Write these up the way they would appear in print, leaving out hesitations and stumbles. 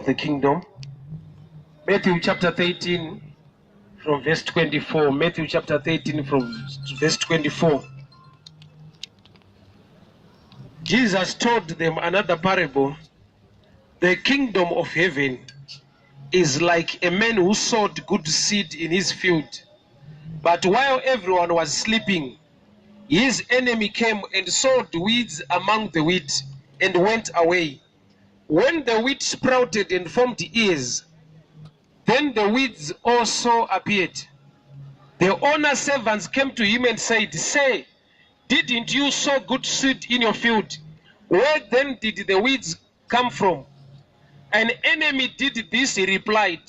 The kingdom. Matthew chapter 13 from verse 24. Matthew chapter 13 from verse 24. Jesus told them another parable. The kingdom of heaven is like a man who sowed good seed in his field. But while everyone was sleeping, his enemy came and sowed weeds among the wheat and went away. When the wheat sprouted and formed ears, then the weeds also appeared. The owner's servants came to him and said, Say, didn't you sow good seed in your field? Where then did the weeds come from? An enemy did this, he replied.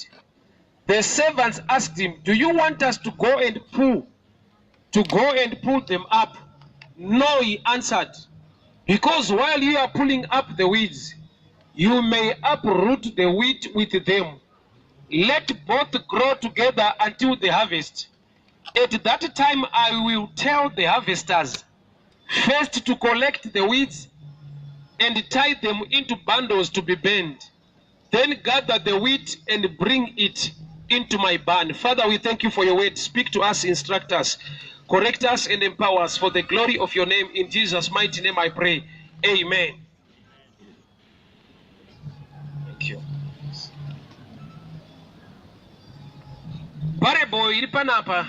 The servants asked him, Do you want us to go and pull? To go and pull them up? No, he answered. Because while you are pulling up the weeds, you may uproot the wheat with them. Let both grow together until the harvest. At that time I will tell the harvesters first to collect the weeds and tie them into bundles to be burned. Then gather the wheat and bring it into my barn. Father, we thank you for your word. Speak to us, instruct us, correct us, and empower us for the glory of your name. In Jesus' mighty name I pray. Amen. Thank you. Parable iri panapa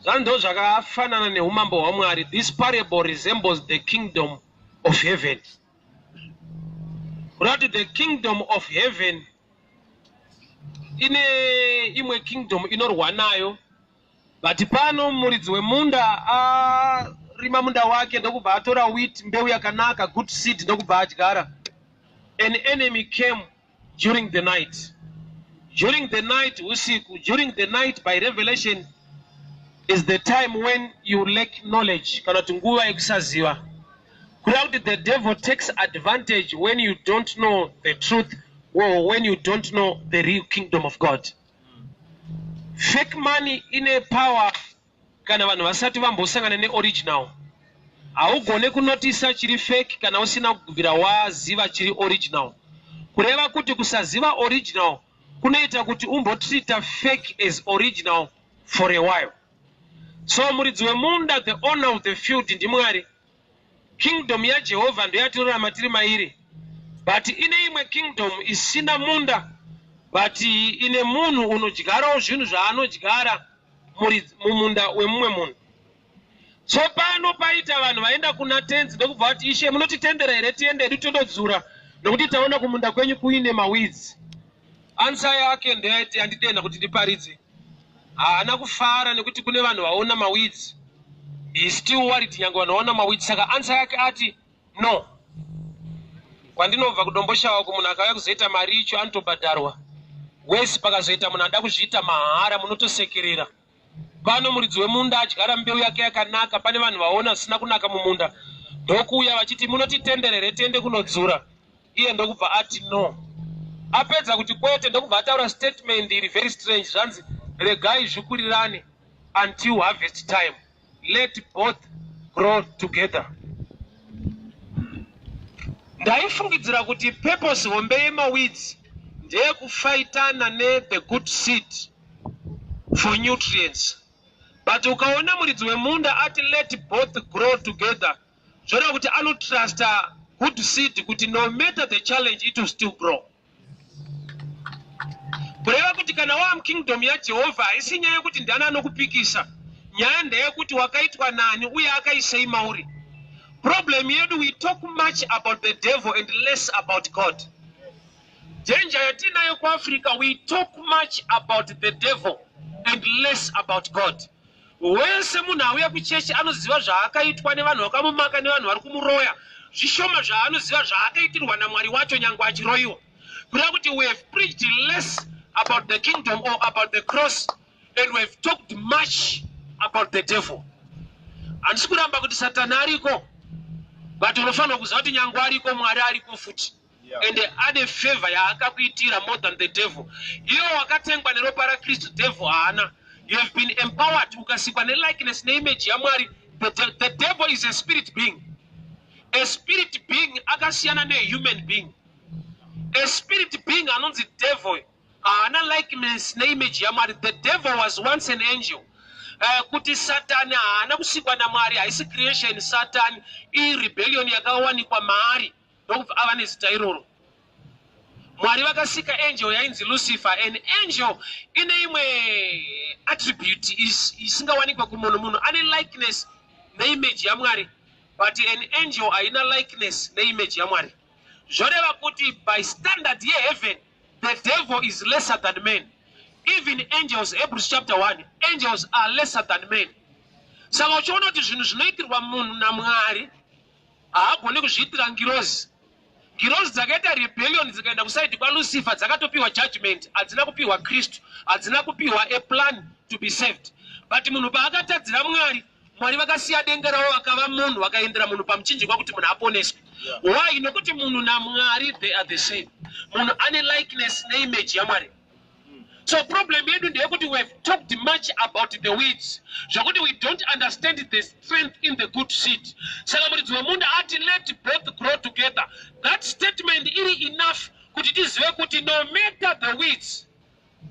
zvanzi zvakafanana neumambo hwaMwari. This parable resembles the kingdom of heaven. Kureva kuti the kingdom of heaven ine imwe kingdom inorwa nayo, but pano muridzi wemunda arima munda wake ndokubva atora wheat, mbeu yakanaka, good seed, ndokubva adyara. An enemy came during the night. During the night, usiku, during the night by revelation is the time when you lack knowledge, kana kuti nguva yekusaziva. Kureva kuti the devil takes advantage when you don't know the truth or when you don't know the real kingdom of God. Fake money ine power kana vanhu vasati vambosangana neoriginal. Haugone kunotisa chiri fake kana usina kubvira waziva chiri original. Kureva kuti kusaziva original kunoita kuti umbotreata fake as original for a while. So muridzi wemunda, the owner of the field, ndiMwari. Kingdom yaJehovha ndoyatinorarama tiri mairi, but ine imwe kingdom isina munda, but ine munhu unodyarawo zvinhu zvaanodyara mumunda wemumwe munhu. Tsopano paita vanhu vaenda kuna tenzi ndokubva vati, Ishe, munotitendera here tiende hedu tondodzura, nokuti taona kumunda kwenyu kuine maweeds? Answer yake ndeyaiti yandidenda kuti ndiparidze. Haana kufara nekuti kune vanhu vaona maweeds. He still worried nyange vanhu vaona maweeds. Saka answer yake ati no. Kwandinobva kuDomboshawa, kumunhu akauya kuzoita maricho anotobhadharwa wese. Pakazoita munhu ada kuzviita mahara, munotosekerera. Pano muridzi wemunda adyara mbeu yake yakanaka. Pane vanhu vaona zvisina kunaka mumunda, ndokuuya vachiti, munotitenderere tiende kunodzura? Iye ndokubva ati no. Apedza kuti kwete, ndokubva ataura statement iri very strange. Zvanzi, regai zvikurirane until harvest time, let both grow together. Ndaifungidzira kuti purpose hombe yemaweeds ndeyekufaitana nethe good seed for nutrients, but ukaona muridzi wemunda ati let both grow together, zvoreva kuti anotrusta good seed kuti no matter the challenge, it will still grow. Kureva kuti kana wava mukingdom yaJehovha, haisi nyaya yekuti ndiani anokupikisa. Nyaya ndeyekuti wakaitwa nani uye akaisei mauri. Problem yedu, we talk much about the devil and less about God. Danger yatinayo kuAfrica, we talk much about the devil and less about God. Wese munhu auya kuchechi anoziva zvaakaitwa nevanhu vakamumaka nevanhu vari kumuroya. Zvishoma zvaanoziva zvaakaitirwa naMwari wacho nyange achiroyiwa. Kureva kuti we have preached less about the kingdom or about the cross and we have talked much about the devil. Handisi kuramba kuti Satani ariko, but unofanira kuziva kuti nyange ariko, Mwari ariko futi, ende ane favor yaakakuitira more than the devil. Iwe wakatengwa neropa raKristu, devil haana. You have been empowered, ukasikwa nelikeness neimage yaMwari. The devil is a spirit being. A spirit being akasiyana nehuman being. A spirit being anonzi devil haana likeness neimage yaMwari. The devil was once an angel. Kuti Satani haana kusikwa naMwari, haisi creation. Satani irebellion yakawanikwa maari, ndokubva ava nezita iroro. Mwari vakasika angel yainzi Lucifer. An angel ine imwe attribute isingawanikwa kumunhu. Munhu ane likeness neimage yaMwari, but an angel haina likeness neimage yaMwari. Zvoreva kuti by standard yeheaven, the devil is lesser than men. Even angels, Hebrews chapter 1, angels are lesser than men. Saka uchiona kuti zvinhu zvinoitirwa munhu naMwari haagoni kuzviitira ngirozi. Ngirozi dzakaita rebellion, dzikaenda kuside kwaLucifer, dzakatopiwa judgment, hadzina kupiwa Kristu, hadzina kupiwa a plan to be saved. But munhu paakatadzira Mwari, Mwari vakasiya denga ravo, vakava munhu, vakaendera munhu pamuchinjikwa kuti munhu aponeswe. Why? Nokuti munhu naMwari, they are the same. Munhu ane likeness neimage yaMwari. So problem yedu ndeyekuti we have talked much about the weeds, zvokuti we don't understand the strength in the good seed. Saka muridzi wemunda ati, "Let both grow together." That statement iri enough kuti tizive kuti no matter the weeds,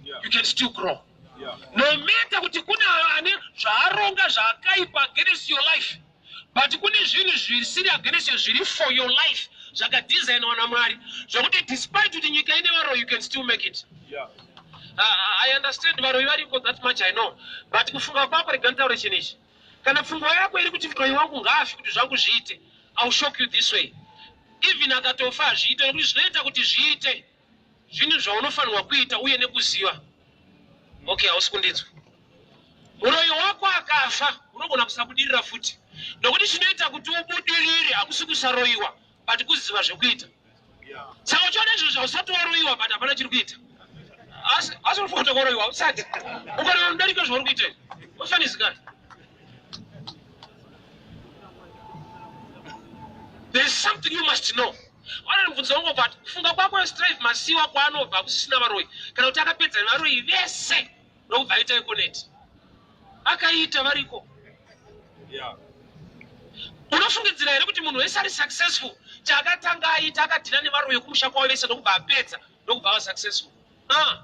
you can still grow. No matter kuti kune ane zvaaronga zvaakaipa against your life, but kune zvinhu zvisiri against you, zviri for your life, zvakadesignwa naMwari, zvokuti despite kuti nyika ine varoyi, you can still make it. I understand varoyi variko, that much I know, but kufunga kwako, rega nditaure chinhu ichi. Kana pfungwa yako iri kuti muroyi wangu ngaafi kuti zvangu zviite, I will shock you this way: even akatofa, hazviite, nekuti zvinoita kuti zviite zvinhu zvaunofanirwa kuita uye nekuziva. Okay, hausi kundinzwa. Muroyi wako akafa, unogona kusabudirira futi, nokuti chinoita kuti ubudirire hakusi kusaroyiwa, but kuziva zvekuita. Saka uchiona izvo zvausati waroyiwa, but hapana chiri kuita, asi unofunga kuti wakaroyiwa usati ukaroyiwa, unodarika zvauri kuita izvi, wafanizikani. There is something you must know. Wana mubvunzo wangu, but kufunga kwako, Strive Masiyiwa kwaanobva kusisina varoyi, kana kuti akapedza nevaroyi vese ndokubva aita Econet? Akaita variko. Unofungidzira here kuti munhu wese ari successful, chaakatanga aita, akadeala nevaroyi kumusha kwavo vese, ndokubva apedza, ndokubva ava successful? Ah.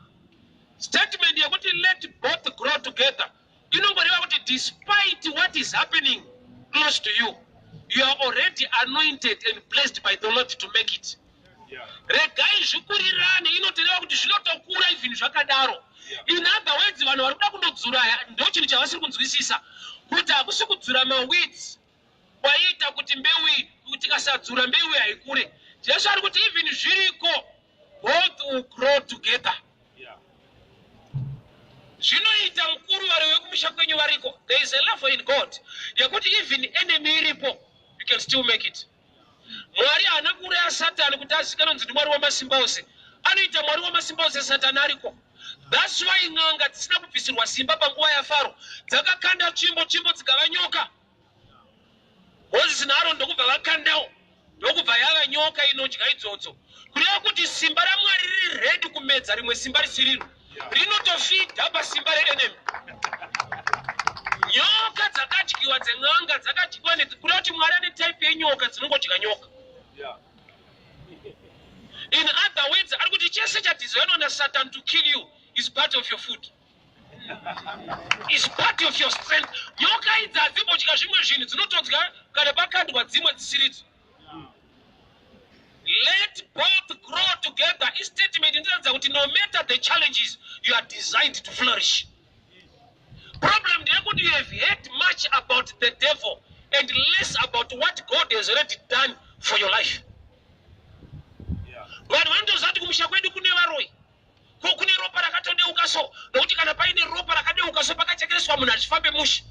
Statement yekuti "Let both grow together" inongoreva kuti despite what is happening close to you, you are already anointed and blessed by the Lord to make it. Regai zvikurirane inotoreva kuti zvinotokura even zvakadaro. In other words, vanhu vari kuda kundodzura, ndo chinhu chavasiri kunzwisisa, kuti hakusi kudzura maweeds kwaiita kuti mbeu iyi, kuti tikasadzura mbeu iyi haikure. Jesu ari kuti even zviriko, both will grow together. Zvinoita mukuru, vari vekumusha kwenyu variko. There is a level in God yekuti even enemy iripo, you can still make it. Mwari haana kuuraya Satani kuti azikanwe kunzi ndiMwari wamasimba ose. Anoita Mwari wamasimba ose Satani ariko. That's why n'anga dzisina kubvisirwa simba panguva yaFaro dzakakanda tsvimbo, tsvimbo dzikava nyoka. Mozisi naAroni ndokubva vakandawo, ndokubva yava nyoka inodya idzodzo, kureva kuti simba raMwari riri ready kumedza rimwe simba risiriro, rinotofeeda pasimba reenemy. Nyoka dzakadyiwa dzen'anga dzakadyiwa, kureva kuti Mwari ane type yenyoka dzinongodya nyoka. In other words, ari kuti chese chadesignwa naSatan to kill you is part of your food, is part of your strength. Nyoka idzi hadzimbodya zvimwe zvinhu, dzinotodya kana pakandwa dzimwe dzisiridzo. "Let both grow together" istatement inoratidza kuti no matter the challenges, you are designed to flourish. Problem ndeyekuti you have heard much about the devil and less about what God has already done for your life. Vanhu vanotoziva kuti kumusha kwedu kune varoyi, ko kune ropa rakatodeuka, so nokuti kana paine ropa rakadeuka, so pakachekereswa munhu achifambe mushe.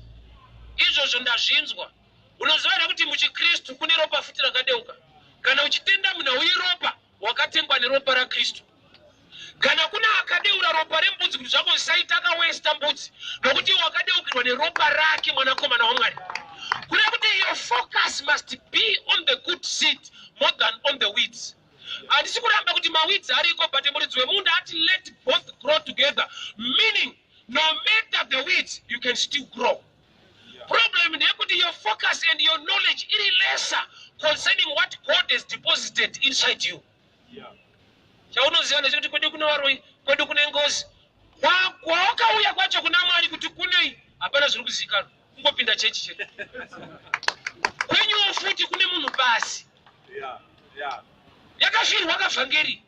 Izvozvo ndazvinzwa. Unoziva here kuti muchiKristu kune ropa futi rakadeuka? Kana uchitenda munhu uiropa, wakatengwa neropa raKristu. Kana kuna akadeura ropa rembudzi kuti zvako zvisaita, akawaster mbudzi, nokuti wakadeukirwa neropa rake Mwanakomana waMwari. Kureva kuti your focus must be on the good seed more than on the weeds. Handisi kuramba kuti maweeds ariko, but muridzi wemunda ati, "Let both grow together," meaning no matter the weeds, you can still grow. Problem ndeyekuti your focus and your knowledge iri lesser concerning what God has deposited inside you. Chaunoziva ndechekuti kwedu kune varoyi, kwedu kune ngozi. Kwawakauya kwacho kuna Mwari kuti kunei, hapana zviri kuzivikanwa. Kungopinda chechi chete. Kwenyuwo futi kune munhu pasi. Yakafirwa kavhangeri.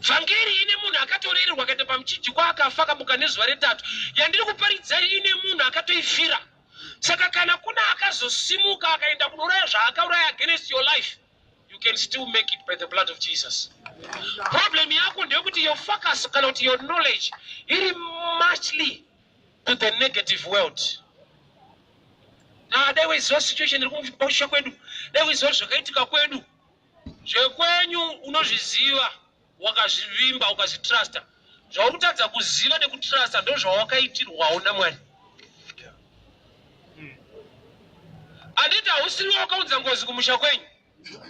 Vhangeri ine munhu akatorererwa akaenda pamuchinjikwa akafa akamuka nezuva retatu. Yandiri kuparidzai ine munhu akatoifira. Saka kana kuna akazosimuka akaenda kunouraya zvaakauraya against your life, you can still make it by the blood of Jesus. Problem yako ndeyekuti your focus kana kuti your knowledge iri muchly to the negative world. Ah, dai waiziva situation iri kumusha kwedu, dai waiziva zvakaitika kwedu. Zvekwenyu unozviziva, wakazvivimba, ukazvitrusta. Zvauri kutadza kuziva nekutrusta ndozvawakaitirwawo naMwari. Handiti hausiriwe wakaunza ngozi kumusha kwenyu?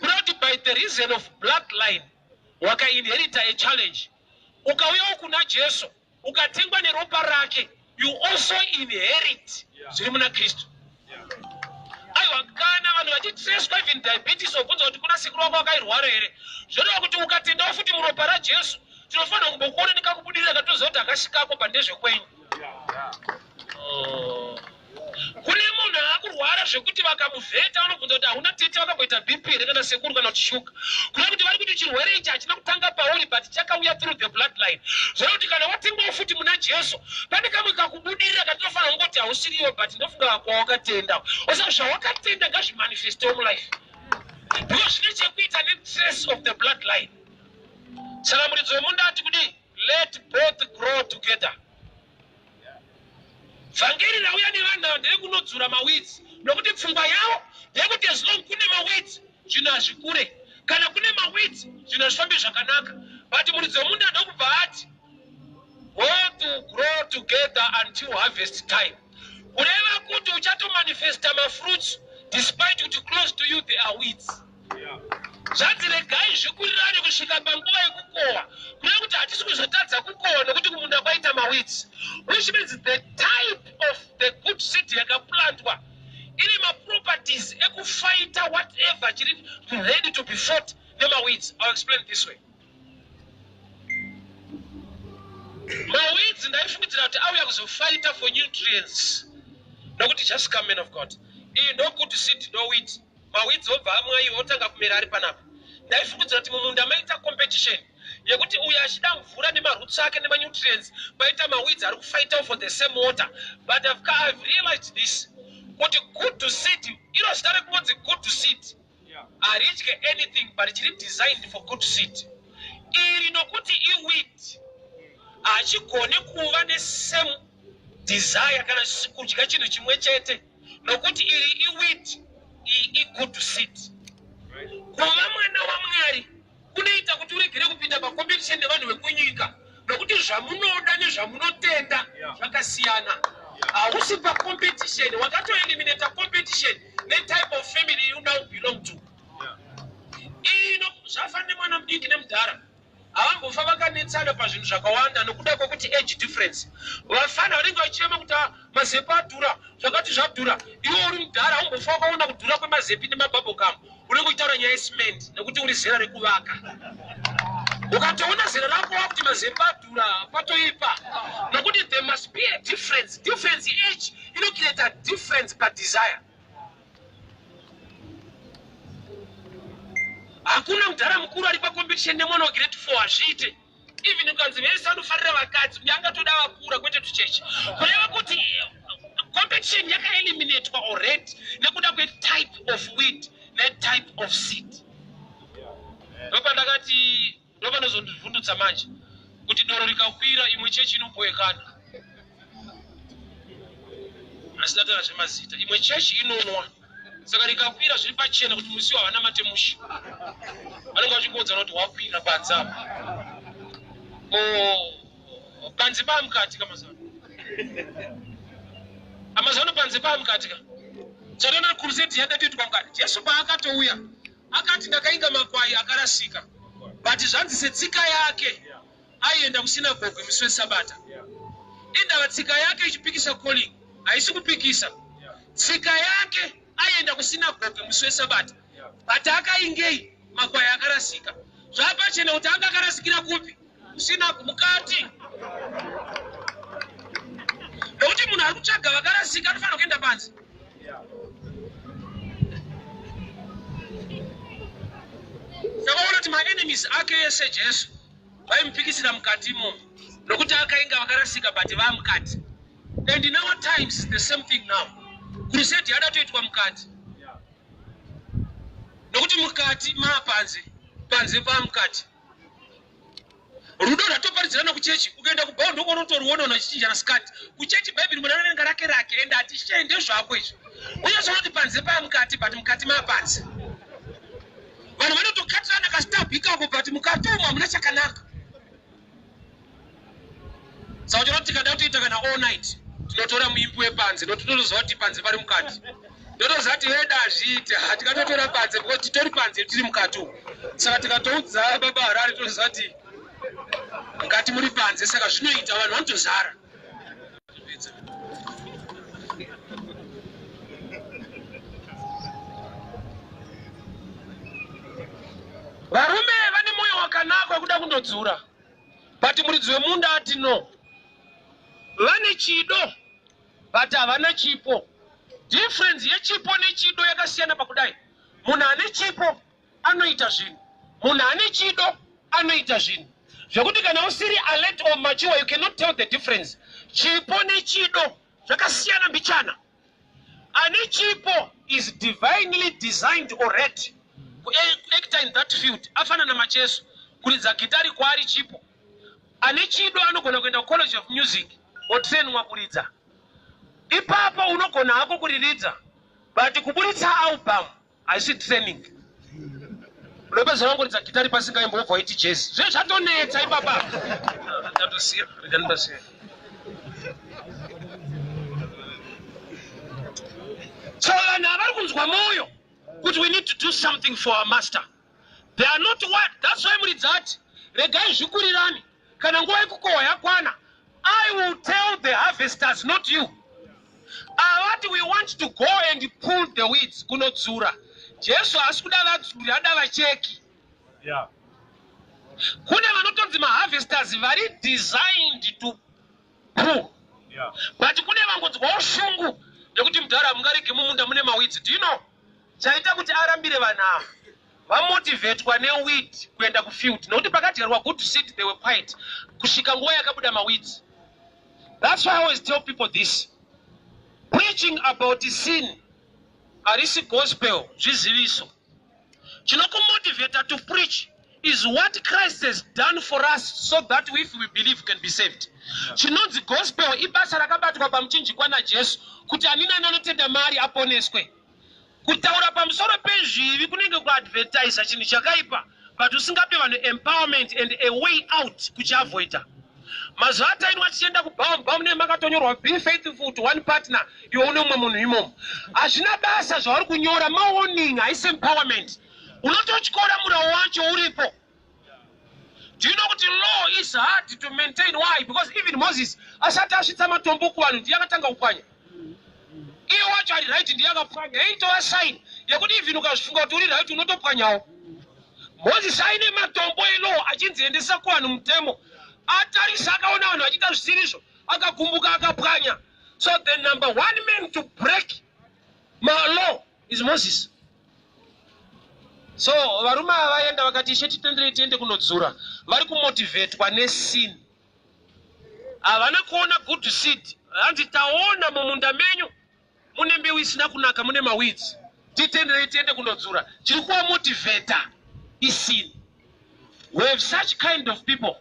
Kureva kuti by the reason of bloodline wakainherita a challenge. Ukauyawo kuna Jesu ukatengwa neropa rake, you also inherit zviri muna Kristu. Aiwa, kana vanhu vachitreswa even diabetes, wobvunza kuti kuna sekuru wako wakairwara here, zvoreva kuti ukatendawo futi muropa raJesu, tinofanira kumbokuona nekakubudirira katoziva kuti akasvikako pandezvekwenyu. Oh. Kune munhu aakurwara zvekuti vakamuvheta vanobvunza kuti hauna tete vakamboita BP here kana sekuru kana kuti shuga. Kureva kuti vari kuti chirwere ichi hachina kutanga pauri but chakauya through the bloodline. Zvoreva kuti kana watengwawo futi muna Jesu pane kamwe kakubudirira katinofanira kungoti hausiriwo but ndofunga kwawakatenda. Osa zvawakatenda ngazvimanifestewo mulife. Because zvine chekuita netrace of the bloodline. Saka muridzi wemunda ati kudii? Let both grow together. Vhangeri rauya nevanhu ava nderekunodzura maweeds nokuti pfungwa yavo ndeyekuti as long kune maweeds zvinhu hazvikure, kana kune maweeds zvinhu hazvifambi zvakanaka. But muridzi wemunda ndokubva ati both will grow together until harvest time, kureva kuti uchatomanifesta mafruits despite kuti close to you there are weeds. Zvanzi regai zvikurirane kusvika panguva yekukohwa, kureva kuti hatisi kuzotadza kukohwa nokuti kumunda kwaita maweeds, which means the type of the good seed yakaplantwa ine maproperties ekufighta whatever chiri ready to be fought nemaweeds. I'll explain this way. Maweeds ndaifungidzira kuti auya kuzofighta for nutrients nokuti just come, man of God, iyi ndo good seed, ndo wheat. Maweeds obva amwaiwa otanga kumera ari panapa. Ndaifungidzira kuti mumunda maita competition yekuti uyo achida mvura nemaroots ake nemanutrients, paita maweeds ari kufighta for the same water. But I've realized this, kuti good seed iro zita rekungonzi good seed haridye anything but chiri designed for good seed. Iri nokuti iweed hachigoni kuva nesame desire kana kudya chinhu chimwe chete nokuti iri iweed, iyi igood seed. Kuva mwana waMwari kunoita kuti uregere kupinda pacompetition nevanhu vekunyika nokuti zvamunoda nezvamunotenda zvakasiyana. Hausi pacompetition, wakatoeliminata competition netype of family you now belong to. Ino zvafanira nemwana mudiki nemudhara havambofa vakanetsana pazvinhu zvakawanda nokuda kwekuti age difference. Vafana vanenge vachichema kuti mazepi adhura, zvakati zvadhura. Iwe uri mudhara haumbofa wakaona kudhura kwemazepi nemabhabhogamu. Unenge uchitaura nyaya yecement nekuti uri zera rekuvaka. Ukatoona zera rako wakuti mazepi adhura, patoipa, nokuti there must be a difference. Difference age inocreata difference padesire. Hakuna mudhara mukuru ari pacompetition nemwana wagrade 4, hazviite. Even ukanzi vese vanofarira vakadzi, uye angatoda vakura kwete tuchechi. Kureva kuti competition yakaeliminatwa already nekuda kwetype of weed netype of seed. Ndopandakati ndopanozondivhundutsa manje kuti doro rikakwira imwe chechi inoboekana. Asi ndataura zvemazita, imwe chechi inonwa, saka rikakwira zviri pachena kuti musi havana matemushi, vanenge vachingodzana kuti wakwira panze apa. O panze paamukati kamazano amazano panze paamukati ka chatoona crusade yadatoitwa mukati. Jesu paakatouya akati ndakainga makwai akarasika, but zvanzi setsika yake aienda kusinagoge musi wesabata. Indava tsika yake ichipikisa calling? Haisi kupikisa. Tsika yake aienda kusinagoge musi wesabata, but akaingei? Makwai akarasika. Zvapachena kuti anga akarasikira kupi? Kusina mukati. Nokuti munhu ari kutsvaga vakarasika anofanira kuenda panze. Saka ona kuti maenemies ake ese Jesu vaimupikisira mukati imomo nokuti akainga vakarasika but vamukati. And in our times the same thing now. Crusade yada toitwa mukati. Nokuti mukati maapanze, panze pamukati. Rudo rwatoparidzirana kuchechi, ukaenda kubhawa ndokwaunotouona vanhu vachichinjana skirt. Kuchechi bhaibheri munhu anoverenga rake rake and hatishei ndezvako izvi. Unozoona kuti panze paamukati but mukati maapanze. Vanhu vanotokatirana kastab ikako but mukati umu hamuna chakanaka. Saka uchiona kuti tikada kutoita kana all night tinotora muimbi wepanze nokuti tinotoziva kuti panze pari mukati. Ndotoziva kuti heda hazviite hatikatotora panze because titori panze tiri mukati umu. Saka tikatoudza baba Harare toziva kuti mukati muri panze saka zvinoita vanhu vanotozara. Varume vane moyo wakanaka wekuda kundodzura but muridzi wemunda ati no. Vane chido but havana chipo. Difference yechipo nechido yakasiyana pakudai. Munhu ane chipo anoita zvinhu, munhu ane chido anoita zvinhu zvekuti kana usiri alert or mature you cannot tell the difference. Chipo nechido zvakasiyana mbichana. Ane chipo is divinely designed already kuacta in that field, afanana macheso kuridza gitari kwaari chipo. Ane chido anogona kuenda kucollege of music otrainwa kuridza. Ipapo unogona hako kuriridza but kuburitsa album haisi training. Unopedza wangoridza gitari pasingaimbobva waiti jazz. Zve zvatonetsa ipapa. Ndatosiya, rega ndasiya. So vanhu havari kunzwa moyo kuti we need to do something for our master. They are not what? That's why muridzi ati regai zvikurirane kana nguva yekukohwa yakwana. I will tell the harvesters, not you. Avati we want to go and pull the weeds, kunodzura. Jesu haasi kuda vadzuri, ada vacheki. Kune vanotonzi maharvesters vari designed to pull. But kune vangonzwawo shungu nekuti mudhara hamungarege mumunda mune maweeds. Do you know? Chaita kuti arambire vanhu ava vamotivetwa neweed kuenda kufield nokuti pakadyarwa good seed they were quiet kusvika nguva yakabuda maweeds. That's why I always tell people this. Preaching about sin harisi gospel, zviziviso. Chinokumotivata to preach is what Christ has done for us so that if we believe can be saved. Chinonzi gospel ibasa rakabatwa pamuchinjikwa naJesu kuti ani nani anotenda maari aponeswe. Kutaura pamusoro pezvivi kunenge kuadvertisa chinhu chakaipa but usingape vanhu empowerment and a way out kuchiavoida. Mazuva atainwa tichienda kubhawa, mubhawa mune makatonyorwa be faithful to one partner, iwe une mumwe munhu imomo. Hazvina basa zvauri kunyora, mawarning haisi empowerment. Unototyora murawo wacho uripo. Do you know kuti law is hard to maintain? Why? Because even Moses asati asvitsa matombo kuvanhu ndiye akatanga kupwanya. Iye wacho ari right ndiye akapwanya. Yaitova sign yekuti even ukazvifunga kuti uri right unotopwanyawo. Moses aine matombo elaw achinzi endesa kuvanhu mutemo. Atarisa akaona vanhu vachiita zvisirizvo akagumbuka akapwanya. So the number one man to break malaw is Moses. So varume ava vaenda vakati ishe titenderei tiende kunodzura. Vari kumotivetwa nesin. Havana kuona good seed. Hanzi taona mumunda menyu mune mbeu isina kunaka, mune maweeds. Titenderei tiende kunodzura. Chiri kuvamotivata isin. We have such kind of people.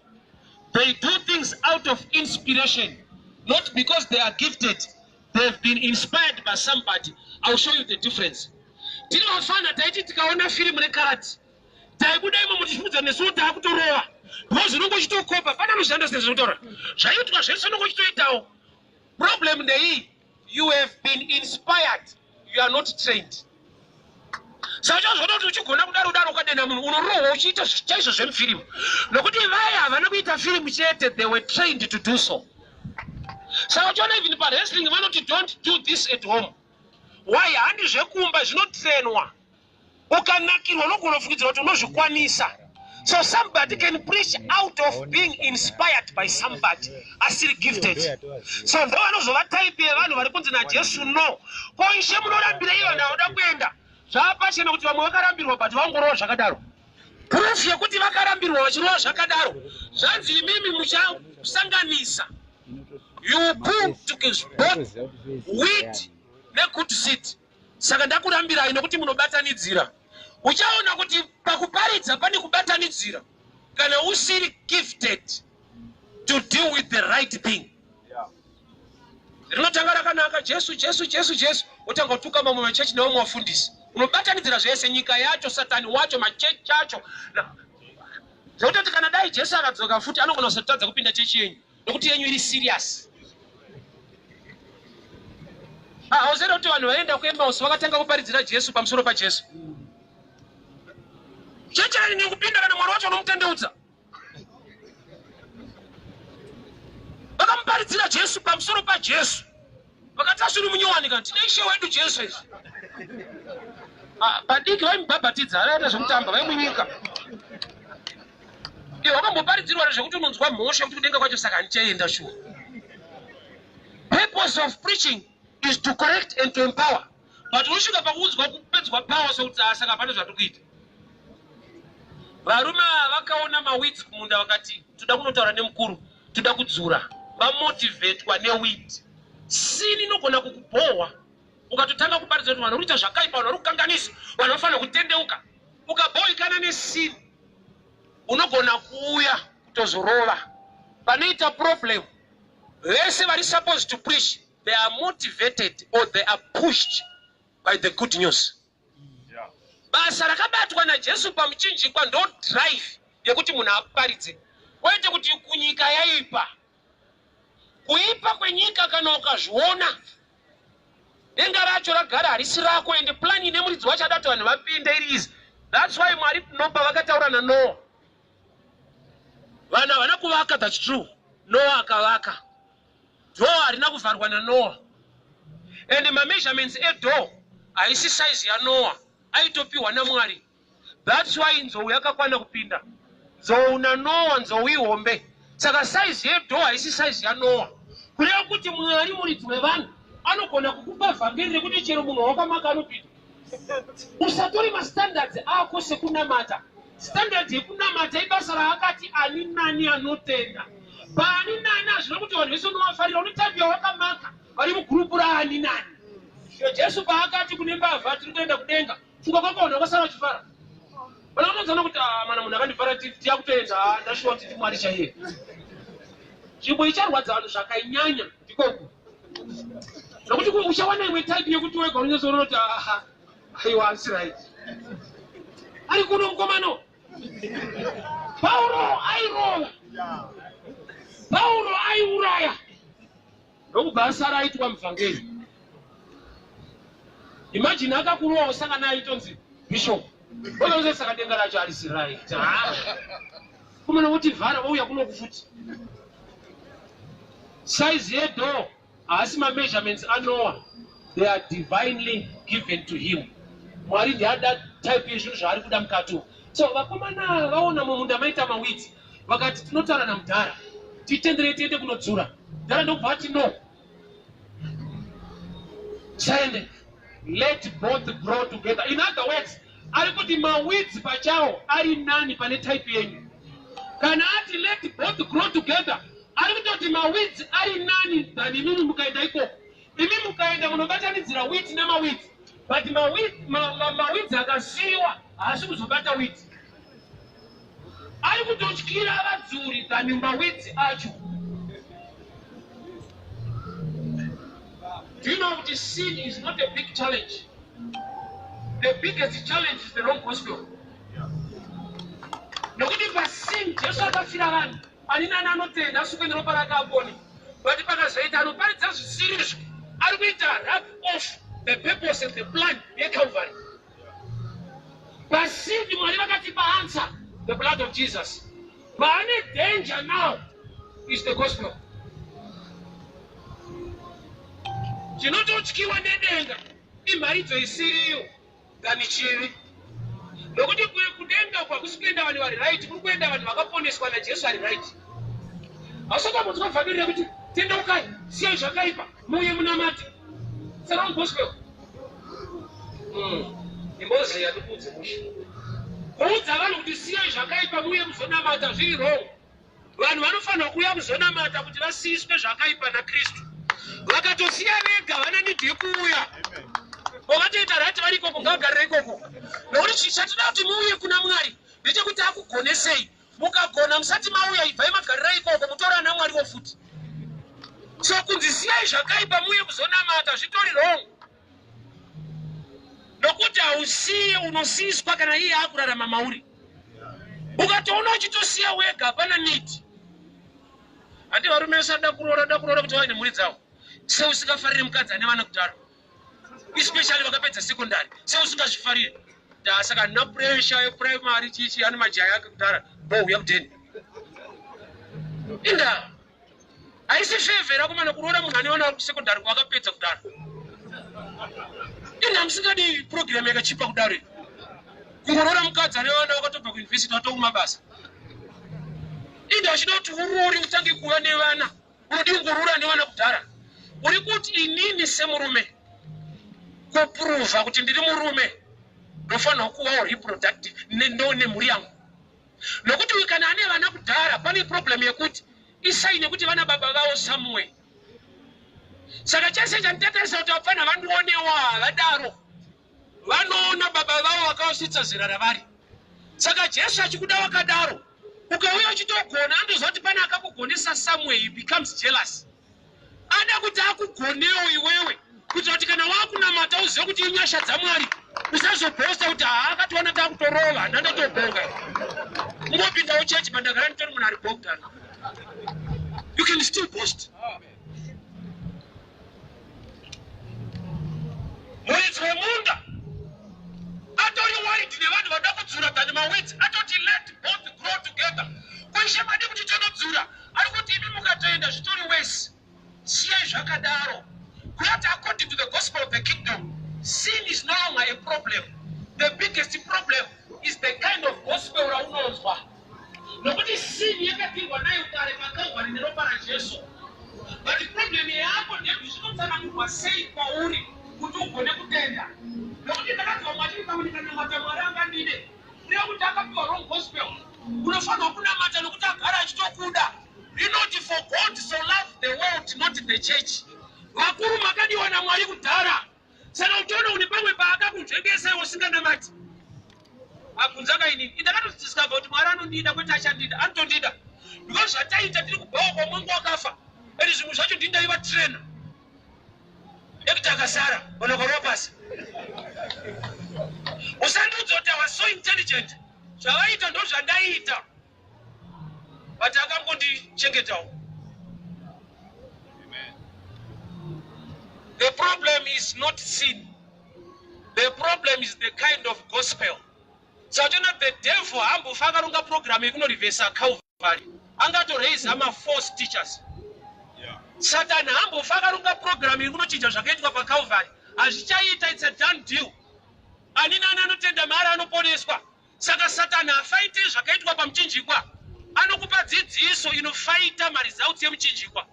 They do things out of inspiration, not because they are gifted. They have been inspired by somebody. I will show you the difference. Tiri vafana taiti tikaona firimu rekarati taibuda imomo tichifudza nesuwo taakutorova because unonge uchitokopa pana anozviunderstand zvinotaura zvaiitwa zvese unonge uchitoitawo. Problem ndeiyi, you have been inspired, you are not trained. Saka chazoona kuti uchigona kudaro daro ukadena munhu unorohwa uchiita chaizvo zvemufirimu nokuti vaya havana kuita firimu chete, they were trained to do so. Saka uchiona even pawrestling vanoti don't do this at home. Why? Handi zvekumba zvinotrenwa. Ukanakirwa unogona kufungidzira kuti unozvikwanisa. So somebody can preach out of being inspired by somebody asiri gifted. So ndo vanozova type yevanhu vari kunzi naJesu no. Ko ishe munorambirei vanhu vanoda kuenda? Zvapachena kuti vamwe vakarambirwa but vangorova zvakadaro. Proof yekuti vakarambirwa vachirova zvakadaro, zvanzi imimi muchasanganisa, you pull to both wheat negood seed. Saka ndakurambirai nokuti munobatanidzira. Uchaona kuti pakuparidza pane kubatanidzira kana usiri gifted to deal with the right thing. Rinotanga rakanaka, Jesu, Jesu, Jesu, Jesu, wotanga kutuka mamwe machechi nevamwe vafundisi. Unobatanidzira zvese, nyika yacho, Satani wacho, machechi acho. Zvekutoti kana dai Jesu akadzoka futi anogona kusatadza kupinda chechi yenyu nokuti yenyu iri serious. Hauzivi kuti vanhu vaienda kuEmmaus vakatanga kuparidzira Jesu pamusoro paJesu. Chechi hainyanyi kupinda kana Mwari wacho unomutendeudza. Vakamuparidzira Jesu pamusoro paJesu. Vakati asiri munyowani kana tine Ishe wedu Jesu izvi. Padiki vaimubhabhatidza, vaiita zvekutamba, vaimunyika. Iwe wakamboparidzirwa zvekuti unonzwa mhosva kuti kudenga kwacho saka handichaenda shuwa. Purpose of preaching is to correct and to empower. But unosvika pakuudzwa kupedzwa power sokuti ah, saka hapana zvatiri kuita. Varume ava vakaona maweeds kumunda vakati toda kunotaura nemukuru, toda kudzura. Vamotivetwa neweed. Sin inogona kukubhohwa ukatotanga kuparidza kuti vanhu vari kuita zvakaipa, vanhu vari kukanganisa, vanhu vanofanira kutendeuka. Ukabhohikana nesin unogona kuuya kutozorova. Panoita problem vese vari supposed to preach, they are motivated or they are pushed by the good news. Basa rakabatwa naJesu pamuchinjikwa ndo drive yekuti munhu aparidze, kwete kuti kunyika yaipa. Kuipa kwenyika kana ukazviona, denga racho ragara harisi rako, ende plan ine muridzi wacho ada kuti vanhu vapinde iri easy. That's why Mwari nopa vakataura naNoah. Vanhu havana kuvaka, that's true. Noah akavaka. Door harina kuvharwa naNoah. And mameasurements edoor haisi size yaNoah, aitopiwa naMwari. That's why nzou yakakwana kupinda. Nzou naNoah, nzou ihombe. Saka size yedoor haisi size yaNoah. Kureva kuti Mwari muridzi wevanhu anogona kukupa vhangeri rekuti chero munhu wawakamaka anopinda. Usatore mastandards ako sekunamata. Standard yekunamata ibasa raakati ani nani anotenda. Paani nani hazvina kuti vanhu vese unovafarira, une type yawakamaka vari mugurupu raani nani. Jesu paakati kune mbavha tiri kuenda kudenga, pfungwa kwako vanhu vakasara vachifara. Vana vanodzana kuti ah, mana munhu akandifara tiyakutoenda, ah, ndashuwa kuti ndiMwari chaiye. Nzvimbo icharwadza vanhu zvakanyanya ndikoku. Nokuti uchawana imwe type yekuti wega unonyatsoona kuti aha, aiwa asi right. Ari kuno mukomano. Pauro airova. Pauro aiuraya. Ndokubva asara aitwa muvhangeri. Imagine akakurowa usangana aitonzi bishop. Ozoze saka denga racho harisi right. Kumana woti vhara wouya kuno kufuti. Size yedoor haasi mameasurements aNoah, they are divinely given to him. Mwari ndiada type yezvinhu zvaari kuda mukati umu. So vakomana vaona mumunda maita maweeds, vakati tinotaura namudhara, titenderei tiende kunodzura. Mudhara ndokubva ati no, tisaende, let both grow together. In other words, ari kuti maweeds pachawo ari nani pane type yenyu. Kana ati let both grow together, ari kutoti maweeds ari nani than imimi mukaenda ikoko. Imi mukaenda munobatanidzira wheat nemaweeds, but maweeds akasiyiwa haasi kuzobata wheat. Ari kutotyira vadzuri than maweeds acho. Do you know kuti sin is not a big challenge? The biggest challenge is the wrong gospel. Nokuti pasin Jesu akafira vanhu, ani nani anotenda asukwe neropa rake apone. But pakazoita anoparidza zvisirizvo, ari kuita rub off the purpose and the plan yeCalvary. Pasin Mwari vakatipa answer, the blood of Jesus. Pane danger now is the gospel. Chinototyiwa nedenga imharidzo isiriyo than chivi. Nokuti kudenga uku hakusi kuenda vanhu vari right, kuri kuenda vanhu vakaponeswa naJesu ari right. Hausati wambonzwa vhangeri rekuti tendeukai, siyai zvakaipa, muuye munamate. It's a wrong gospel. Imboziya ndikuudze mushe. Kuudza vanhu kuti siyai zvakaipa muuye muzonamata zviri wrong. Vanhu vanofanirwa kuuya kuzonamata kuti vasiyiswe zvakaipa naKristu. Vakatosiya vega vana need yekuuya. Vatoita right vari ikoko, ngavagarire ikoko. Nokuti chatinoda kuti muuye kuna Mwari ndechekuti akugonesei. Mukagona musati mauya, ibvai magarira ikoko, mutore ana Mwariwo futi. So kunzi siyai zvakaipa muuye kuzonamata zvitori wrong. Nokuti hausiye, unosiyiswa kana iye akurarama mauri. Ukatoona uchitosiya wega, hapana need. Handi varume vasada kuroora, da kuroora kuti vave nemhuri dzavo. Seusingafariri mukadzi ane vana kudhara, especially vakapedza secondary, seusingazvifariri. Saka handina pressure yeprimary chichi ane majaya ake kudhara, bouya kudheni. Inda haisi favour akomana kuroora munhu ane vana vari kusekondari kwakapedza kudhara. Inda musingadi program yakachipa kudaro, kungoroora mukadzi ane vana vakatobva kuyunivhesiti vatokumabasa. Inda uchida kuti uroore utange kuva nevana, unodi kungoroora nevana kudhara. Uri kuti inini semurume, kuprova kuti ndiri murume, ndofanirwa kuvawo reproductive ndo nemhuri yangu. Nokuti uyu kana ane vana kudhara, pane problem yekuti isai nekuti vana baba vavo somewhere. Saka chese chanditatarisa kuti vapfana vandionewo, havadaro, vanoona baba vavo vakavasvitsa zera ravari. Saka Jesu achikuda wakadaro, ukauya uchitogona, andoziva kuti pane akakugonesa somewhere, he becomes jealous, ada kuti akugonewo iwewe, kuitira kuti kana wakunamata uzive kuti inyasha dzaMwari. Usazobhosta kuti haa, akationa takutorova, ndandatobhonga. Ungopindawo chechi pandagara nditori munhu ari bogdan, you can still boast. Muridzi wemunda atori worried nevanhu vada kudzura than maweeds. Atoti let both grow together. Kuishe madi kuti tonodzura, ari kuti imi mukatoenda zvitori wese, siyai zvakadaro. Kuyati according to the gospel of the kingdom, sin is no longer a problem. The biggest problem is the kind of gospel raunonzwa, nokuti sin yakadirwa nayo kare paCalvary neropa raJesu. But problem yako ndeyekuti zvinotsanangurwa sei kwauri kuti ugone kutenda. Nokuti ndakati vamwe vachiti pamwe ndikanamata Mwari angandide, kureva kuti akapiwa wrong gospel. Unofanirwa kunamata nokuti agara achitokuda. Rinoti for God so love the world, not the church. Vakuru makadiwa naMwari kudhara. Saka uchiona une pamwe paakakunzvengesai usinganamati, abvunza kaini. Indakatodiscover kuti Mwari anondida, kwete achandida, anotondida, because zvataita tiri kubhawa kwamwangu wakafa, and zvimwe zvacho ndindaiva trainer ekuti akasara vanhu vakarova pasi. Usandiudza kuti I was so intelligent. Zvavaita ndo zvandaiita, but akangondichengetawo. The problem is not sin, the problem is the kind of gospel. Saka the devil haambofa akaronga program yekunorivhesa Calvary, angatoraisa mafalse teachers. Satani haambofa akaronga program yekunochinja zvakaitwa paCalvary, hazvichaita. It's a done deal. Ani nani anotenda maari anoponeswa. Saka Satani hafaite zvakaitwa pamuchinjikwa, anokupa dzidziso inofaita maresults emuchinjikwa.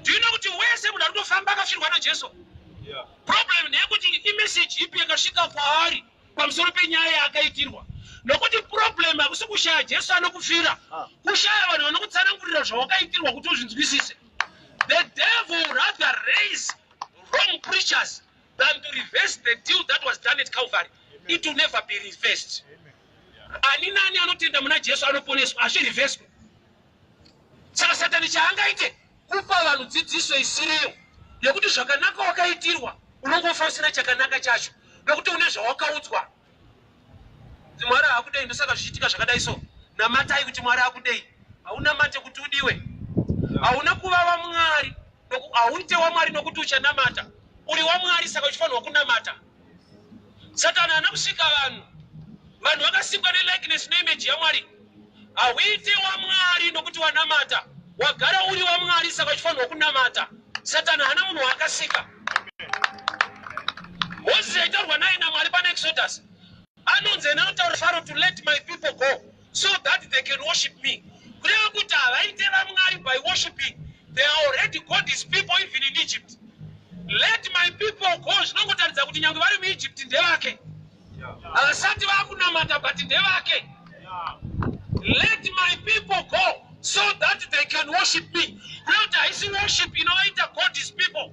Do you know kuti wese munhu ari kutofamba akafirwa naJesu? Problem ndeyekuti imeseji ipi yakasvika kwaari pamusoro penyaya yaakaitirwa. Nokuti problem hakusi kushaya Jesu anokufira, kushaya vanhu vanokutsanangurira zvawakaitirwa kuti uzvinzwisise. The devil rather raise wrong preachers than to reverse the deal that was done at Calvary. It will never be reversed. Ani nani anotenda muna Jesu anoponeswa, hazvirivheswe. Saka Satani chaangaite kupa vanhu dzidziso isiriyo yekuti zvakanaka wakaitirwa, unongofa usina chakanaka chacho nokuti une zvawakaudzwa kuti Mwari haakudei, ndosaka zvichiitika zvakadai. So namatai kuti Mwari akudei. Haunamate kuti udiwe. Hauna kuva waMwari, hauite waMwari nokuti uchanamata. Uri waMwari, saka uchifanirwa kunamata. Satani haana kusvika vanhu. Vanhu vakasikwa nelikeness neimage yaMwari. Hauite waMwari nokuti wanamata. Wagara uri waMwari, saka uchifanirwa kunamata. Satani haana munhu waakasika. Mozisi aitaurwa naye naMwari pana Exodus. Anonzi ena anotaura Pharaoh to let my people go so that they can worship me. Kureva kuti havaite vaMwari by worshiping. They are already God's people even in Egypt. Let my people go zvinongotaridza kuti nyange vari muEgypt ndevake. Havasati vakunamata but ndevake. Let my people go so that they can worship me. Kureva kuti haisi worship inovaita God's people.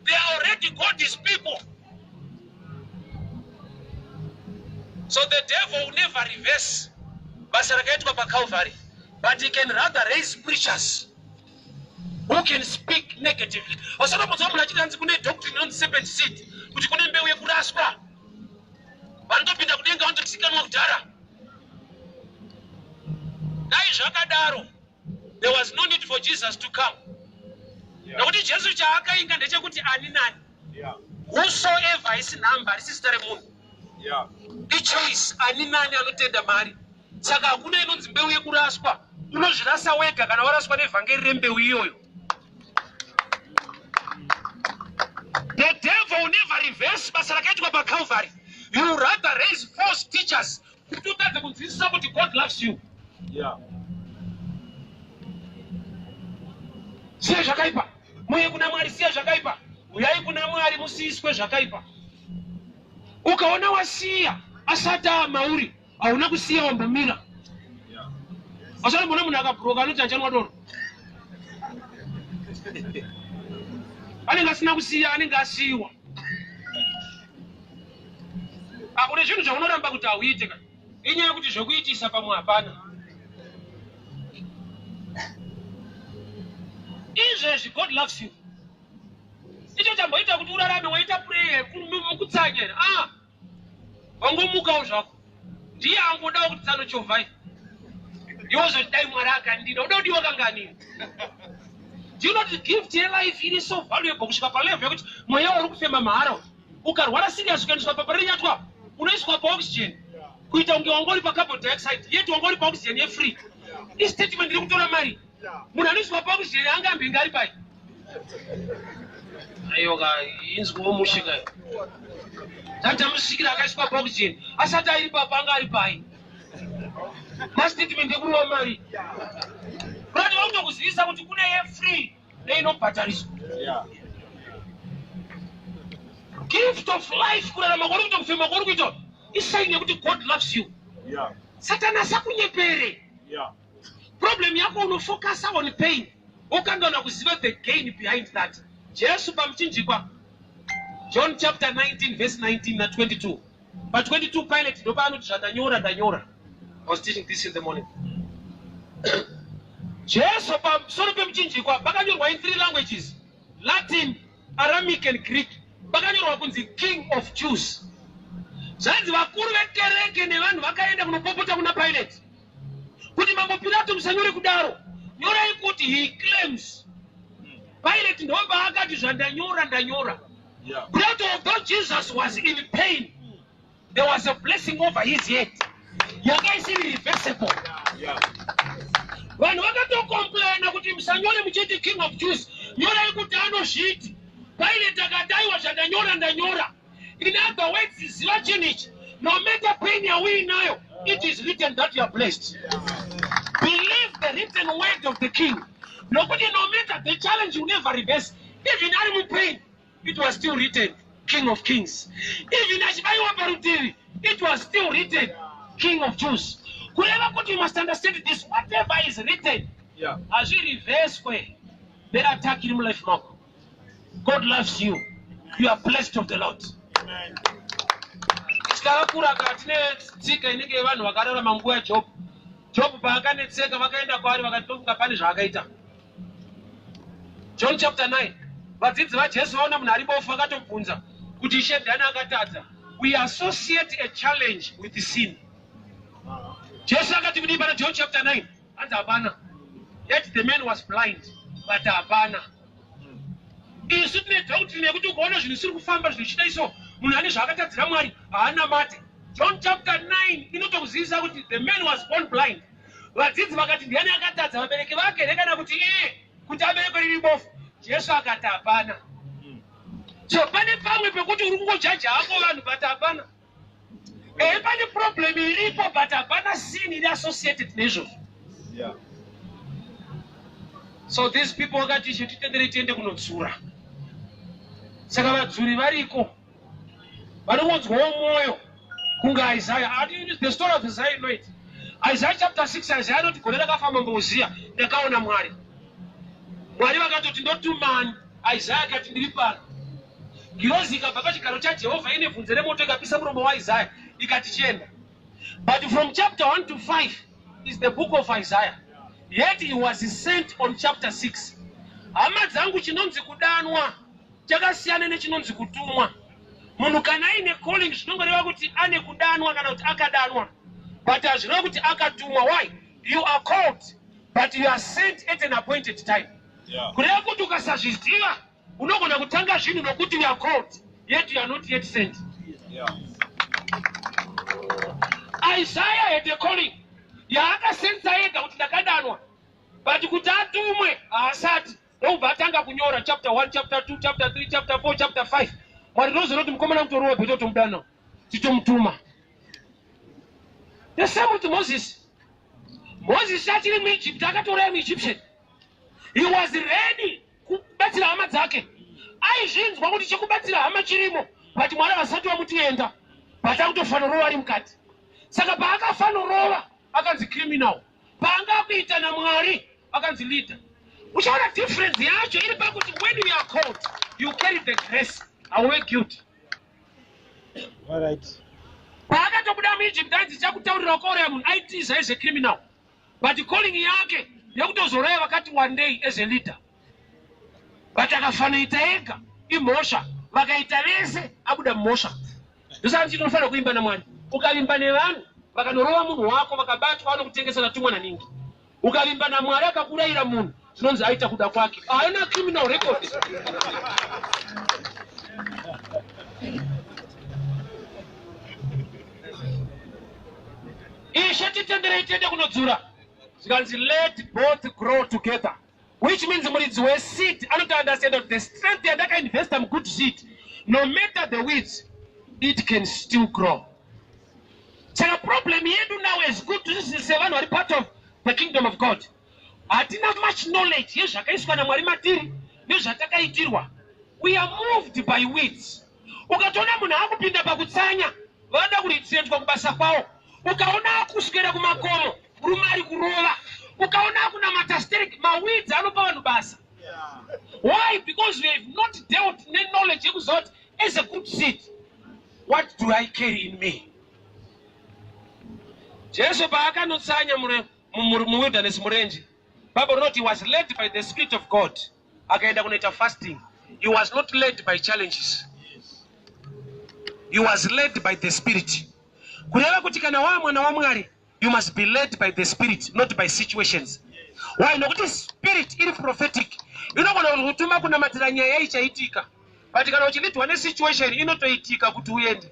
They are already God's people. So the devil will never reverse basa rakaitwa paCalvary, but he can rather raise preachers who can speak negatively. Vasarambodza munhu achiti hanzi kune doctrine inonzi serpent seed, kuti kune mbeu yekuraswa. Vanotopinda kudenga vanotosikanwa kudhara. Dai zvakadaro, there was no need for Jesus to come. Nokuti Jesu chaakainga ndechekuti ani nani. Whosoever haisi nhamba, harisi zita remunhu. Ichoice ani nani anotenda mari. Saka hakuna inonzi mbeu yekuraswa. Unozvirasa wega kana waraswa nevhangeri rembeu iyoyo. The devil will never reverse basa rakaitwa paCalvary. You rather raise false teachers kuti utadze kunzwisisa kuti God loves you. Siya zvakaipa, muye kuna Mwari. Siya zvakaipa, uyai kuna Mwari, musiyiswe zvakaipa. Ukaona wasiya asati amauri, hauna kusiya, wambomira. Vasanombona munhu akabhuroka anoti achanwa doro, anenge asina kusiya, anenge asiyiwa. Akune zvinhu zvaunoramba kuti hauite ka, inyaya yekuti zvekuitisa pamwe hapana. Izvezvi God loves you. Icho chamboita kuti urarame, waita prayer mukutsanya here? Ah, wangomukawo zvako, ndiye angodawo kuti tsanochovhai iwo zoti dai Mwari akandida. Uda kudiwa kanganini? Do you know the gift yelife iri so valuable kusvika palevel yekuti mweya uri kufema mahara? Ukarwara serious ukaendeswa paParirenyatwa, unoiswa paoxygen kuita kunge wanga uri pacarbon dioxide, yet wanga uri paoxygen yefree. Istatement iri kutora mari. Munhu anoiswa paoxygen anga ambenge ari pai? Aiwa, inzwiwo mushe kai. Tatamusvikira akaiswa paoxygen, asati airi papa anga ari pai? Mastatement ekurova mari kurati vakutokuzivisa kuti kune yefree neinobhadhariswa. Gift of life, kurarama kwauri kuita, kufema kwauri kuita, isign yekuti God loves you. Satani asakunyepere. Problem yako unofocusa on pain, wokanganwa kuziva the gain behind that. Jesu pamuchinjikwa, John chapter 19 verse 19 na22, pa22 Pilate ndopaanoti zvandanyora ndanyora. I was teaching this in the morning. Jesu pamusoro pemuchinjikwa pakanyorwa in three languages, Latin, Aramic and Greek. Pakanyorwa kunzi King of Jews. Zvanzi vakuru vekereke nevanhu vakaenda kunopopota kuna Pilate kuti, "Mambo Pilato, musanyore kudaro, nyorai kuti he claims." Pilate ndopaakati zvandanyora ndanyora. But although Jesus was in pain, there was a blessing over his head yanga isiri reversible. Vanhu vakatocomplaina kuti musanyore muchiti King of Jews, nyorai kuti anozviti. Pilate akati, "Aiwa, zvandanyora ndanyora." In other words, ziva chinhu ichi: no matter pain yauinayo, it is written that you are blessed. Believe the written word of the king, nokuti no matter the challenge, you never reverse. Even ari mupain, it was still written King of Kings. Even achibayiwa parutivi, it was still written King of Jews. Kureva kuti you must understand this: whatever is written hazvirivheswe neattack iri mulife mako. God loves you. You are blessed of the Lord. Amen. Tikakura ka, tine tsika inenge yevanhu vakararama nguva yaJobhu. Jobhu paakanetseka, vakaenda kwaari vakati tofunga pane zvaakaita. John chapter 9, vadzidzi vaJesu vaona munhu ari bofu, vakatobvunza kuti, "Ishe, ndiani akatadza?" We associate a challenge with sin. Jesu akati kudii pana John chapter 9? Hanzi hapana. Yet the man was blind, but hapana. Isu tine doctrine yekuti ukaona zvinhu zvisiri kufamba, zvinhu zvichida iso, munhu ane zvaakatadzira Mwari, haana mate. John chapter 9 inotokuzivisa kuti the man was born blind. Vadzidzi vakati, "Ndiani akatadza, vabereki vake here kana kuti iye, kuti aberekwe riri bofu?" Jesu akati hapana. So pane pamwe pekuti uri kungojaja hako vanhu, but hapana. Ehe, pane problem iripo, but hapana sin iri associated neizvozvo. So these people vakati, "Ishe, titenderei tiende kunodzura." Saka vadzuri variko vanongonzwawo mwoyo kunge Isaiah. The story of Isaiah, you know it. Isaiah chapter 6, Isaiah anoti, "Gore rakafa mambo Uziya, ndakaona Mwari. Mwari vakatoti, 'Ndotumani?' Isaiah akati, 'Ndiri pano.' Ngirozi ikabva pachigaro chaJehovha ine bvunze remoto, ikapisa muromo waIsaiah, ikati, 'Chienda.'" But from chapter 1 to 5 is the book of Isaiah, yet he was sent on chapter 6. Hama dzangu, chinonzi kudanwa chakasiyana nechinonzi kutumwa. Munhu kana aine calling, zvinongoreva kuti ane kudanwa kana kuti akadanwa, but hazvireva kuti akatumwa. Why? You are called, but you are sent at an appointed time. Kureva kuti ukasazviziva, unogona kutanga zvinhu nokuti you are called, yet you are not yet sent. Isaiah had a calling yaakasensa ega kuti ndakadanwa, but kuti atumwe haasati. Ndokubva atanga kunyora chapter 1, chapter 2, chapter 3, chapter 4, chapter 5. Mwari ndozona kuti mukomana mutori webhete, tomudana, titomutuma. The same with Moses. Moses achiri muEgypt akatoraya muEgyptian. He was ready kubatsira hama dzake. Aizvinzwa kuti chekubatsira hama chirimo, but Mwari vasati vamutienda, but akutofanorova ari mukati. Saka paakafanorova akanzi criminal. Paanga akuita naMwari akanzi leader. Uchaona difference yacho iri pakuti when you are called, you carry the grace, hauve guilty. All right. Paakatobuda muEgypt, ainzi chakutaurira wakauraya munhu, aitiza as a criminal, but calling yake yekutozoraya vakati one day as a leader, but akafanoita ega imhosva, vakaita vese abuda mumhosva. Ndosaka ndichiti unofanira kuimba naMwari. Ukavimba nevanhu, vakanorova munhu wako, vakabatwa, vanokutengesa natumwa naningi. Ukavimba naMwari, akakurayira munhu, zvinonzi aita kuda kwake, haina criminal record. "Ishe, titenderei tiende kunodzura." Zvikanzi, "Let both grow together," which means muridzi weseed anotounderstand kuti the strength yandakainvesta mugood seed, no matter the weeds, it can still grow. Saka problem yedu now as good sevanhu vari part of the kingdom of God, hatina much knowledge yezvakaiswa naMwari matiri nezvatakaitirwa. We are moved by weeds. Ukatoona munhu akupinda pakutsanya, vanoda kuretrenchwa kubasa kwavo. Ukaona akuswera kumakomo, murume ari kurova. Ukaona akunamata sterek, maweeds anopa vanhu basa. Why? Because we have not dealt neknowledge yekuziva kuti as a good seed, what do I carry in me? Jesu paakanotsanya muwilderness, murenje, Bible rinoti he was led by the Spirit of God, akaenda kunoita fasting. He was not led by challenges, he was led by the Spirit. Kureva kuti kana wava mwana waMwari, you must be led by the Spirit, not by situations. Why? Nokuti Spirit iri prophetic, inogona kutuma kunamatira nyaya ichaitika, but kana uchileadwa nesituation, inotoitika kuti uende.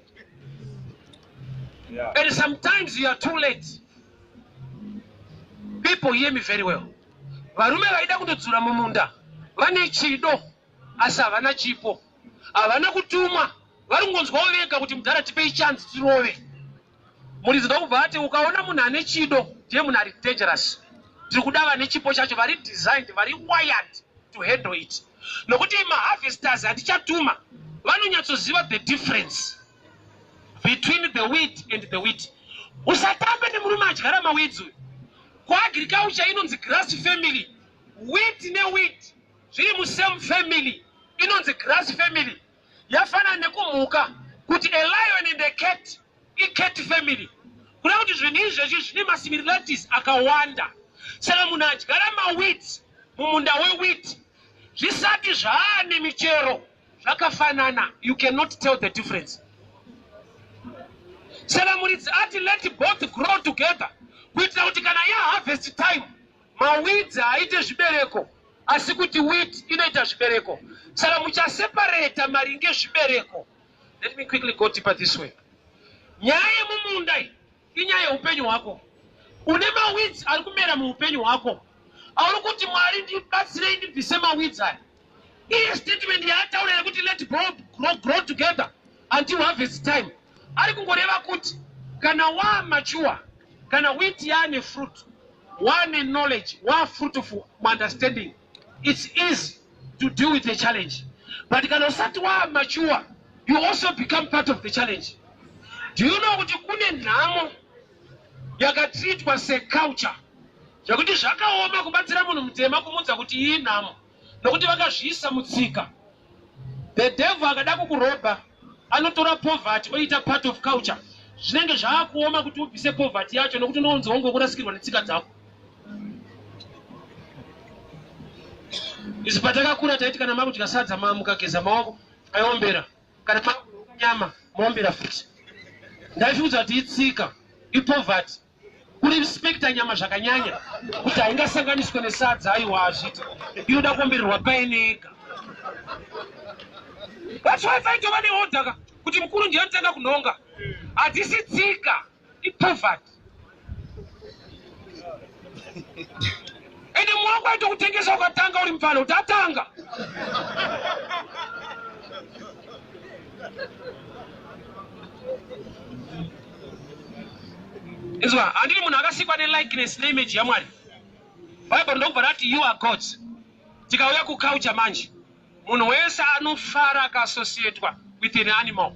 And sometimes you are too late. People, hear me very well. Varume vaida kundodzura mumunda vane chido, asi havana chipo, havana kutumwa. Vari kungonzwawo vega kuti, "Mudhara, tipei chance tirove." Muridzi ndokubva ati, "Ukaona munhu ane chido, ndiye munhu ari dangerous. Tiri kuda vane chipo chacho, vari designed, vari wired to handle it, nokuti maharvesters hatichatuma vanonyatsoziva the difference between the weed and the wheat. Usatambe nemurume adyara maweeds uyu." Kuagriculture inonzi grass family. Wheat neweed zviri musame family, inonzi grass family. Yafanana nekumhuka kuti a lion and a cat icat family. Kuda kuti zvinhu izvezvi zvine masimilarities akawanda. Saka munhu adyara maweeds mumunda wewheat, zvisati zvaane michero, zvakafanana, you cannot tell the difference. Saka muridzi ati, "Let both grow together," kuitira kuti kana yaharvest time, maweeds haaite zvibereko, asi kuti wheat inoita zvibereko. Saka muchaseparata maringe zvibereko. Let me quickly go deeper this way. Nyaya yemumunda iyi inyaya yeupenyu hwako. Une maweeds ari kumera muupenyu hwako auri kuti, "Mwari, ndibatsirei ndibvise maweeds aya." Iye statement yaataura yekuti let grow, grow, grow together until harvest time, ari kungoreva kuti Kana wamature, kana wheat yaane fruit, wane knowledge, wafruitful muunderstanding, it's easy to deal with a challenge. But kana usati wamature, you also become part of the challenge. Do you know kuti kune nhamo yakatreatwa seculture, zvekuti zvakaoma kubatsira munhu mutema kumuudza kuti iyi nhamo, nokuti vakazviisa mutsika? The devil akada kukurobha, anotora poverty oita part of culture. Zvinenge zvaakuoma kuti ubvise poverty yacho, nokuti unoonzi wongokurasikirwa netsika dzako. Isu patakakura taiti kana makudya sadza, mukageza maoko aiombera, kana makunhonga nyama maombera futi. Ndaifunza kuti itsika, ipoverty, kurespecta nyama zvakanyanya, kuti haingasanganiswe nesadza. Aiwa, hazviti, inoda kuombererwa paine ega. That's why paitova neorder ka, kuti mukuru ndiye anotanga kunhonga. Hadzisi tsika, ipoverty. Ende mwako aitokutengesa ukatanga uri mufana, kuti atanga. Izwa, handiri munhu akasikwa nelikeness neimage yaMwari? Bhaibheri ndokubva rati, "You are gods." Tikauya kuculture manje, munhu wese anofara akaassociatwa with an animal.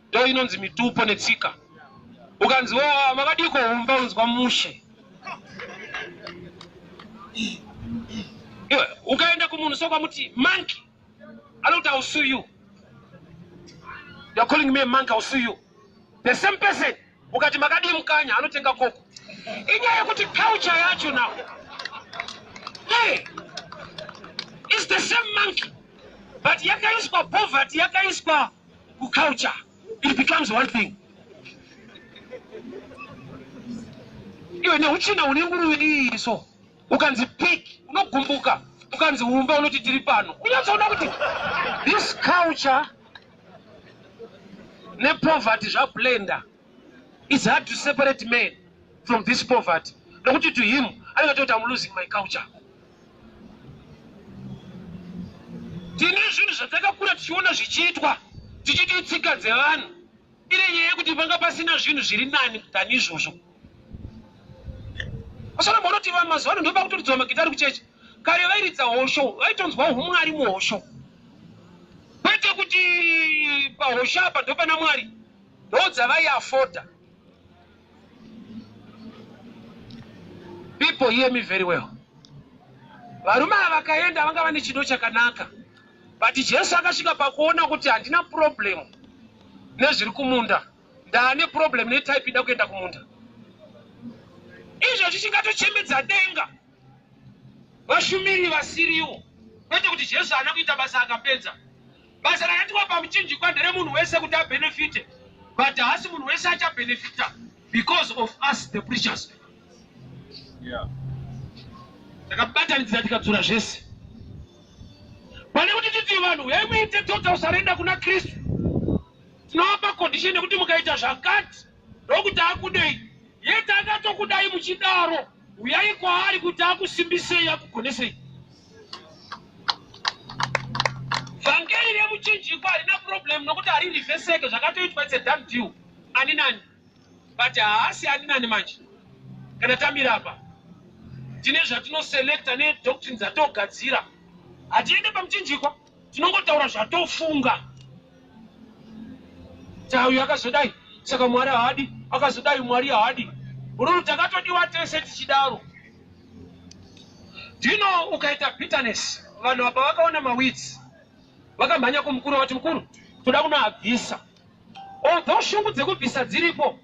Ndo inonzi mitupo netsika. Ukanzi, "Wo makadiko humba?" Unzwa mushe. Iwe ukaenda kumunhu sokwamuti monkey, anokuti, "I'll sue you. You are calling me a monkey, I'll sue you." The same person, ukati, "Makadii mukanya?" anotenga koko. Inyaya yekuti culture yacho now, hey, is the same monkey, but yakaiswa poverty, yakaiswa kuculture, it becomes one thing. Iwe neuchina une nguruve iyi, so ukanzi pig unogumbuka, ukanzi humba unoti tiri pano. Unyatsoona kuti this culture nepoverty zvablenda. It's hard to separate man from this poverty, nokuti to him anenge atoti, "I'm losing my culture." Tine zvinhu zvatakakura tichiona zvichiitwa, tichiti itsika dzevanhu. Iri nyaya yekuti panga pasina zvinhu zviri nani than izvozvo. Asanamba unoti mazuva ano ndopa kutoridzwa magitari kuchechi. Kare vairidza hosho, vaitonzwa umwari muhosho, kwete kuti pahosho apa ndopana Mwari. Ndo dzavaiafforda. People, hear me very well. Varume ava vakaenda, vanga vane chido chakanaka, but Jesu akasvika pakuona kuti handina problem nezviri kumunda, ndaane problem netype ida kuenda kumunda. Izvozvi chingatochemedza denga vashumiri vasiriwo, kwete kuti Jesu haana kuita basa. Akapedza basa rakatiwa pamuchinjikwa nderemunhu wese kuti abenefite, but haasi munhu wese achabenefita because of us, the preachers. Takabatanidzira, tikadzura zvese. Pane kuti titi vanhu uyai muite total surrender kuna Kristu, tinovapa condition yekuti mukaita zvakati ndokuti akudei. Yete akatokudai muchidaro. Uyai kwaari kuti akusimbisei, akugonesei. Vhangeri remuchinjikwa harina problem, nokuti haririvheseke. Zvakatoitwa, it's a done deal. Ani nani, but haasi ani nani manje. Kana tamira apa, tine zvatinoselecta nedoctrine dzatogadzira. Hatiende pamuchinjikwa, tinongotaura zvatofunga. Tauyu akazodai, saka Mwari haadi. Akazodai, Mwari haadi. Ururu takatodiwa tese tichidaro. Ndino ukaita bitterness. Vanhu apa vakaona maweeds, vakamhanya kumukuru, vakati, "Mukuru, toda kunoabvisa." Although shungu dzekubvisa dziripo,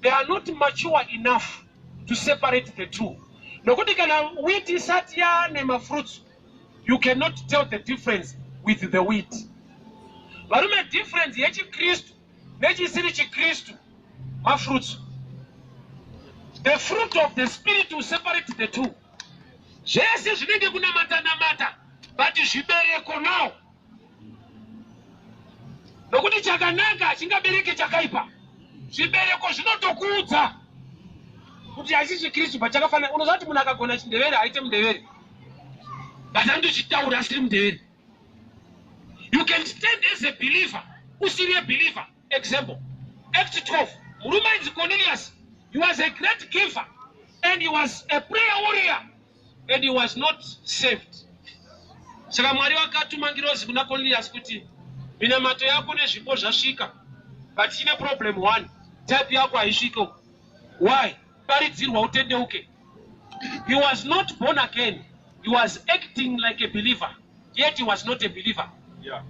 they are not mature enough to separate the two, nokuti kana wheat isati yaane mafruits, you cannot tell the difference with the wheat. Varume, difference yechikristu nechisiri chikristu mafruits. The fruit of the Spirit will separate the two. Zvese zvinenge kunamata namata, but zvibereko now, nokuti chakanaka hachingabereke chakaipa. Zvibereko zvinotokuudza kuti hachisi chikristu, but chakafanana. Unoziva kuti munhu akagona chindevere haite mundevere, but anotochitaura asiri mundevere. You can stand as a believer usiri a believer. Example, Act 12. Murume ainzi Cornelius, he was a great giver and he was a prayer warrior and he was not saved. Saka Mwari vakatuma ngirozi kuna Cornelius kuti minamato yako nezvipo zvasvika, but chine problem one, type yako haisvike. Why? Paridzirwa utendeuke. He was not born again. He was acting like a believer, yet he was not a believer.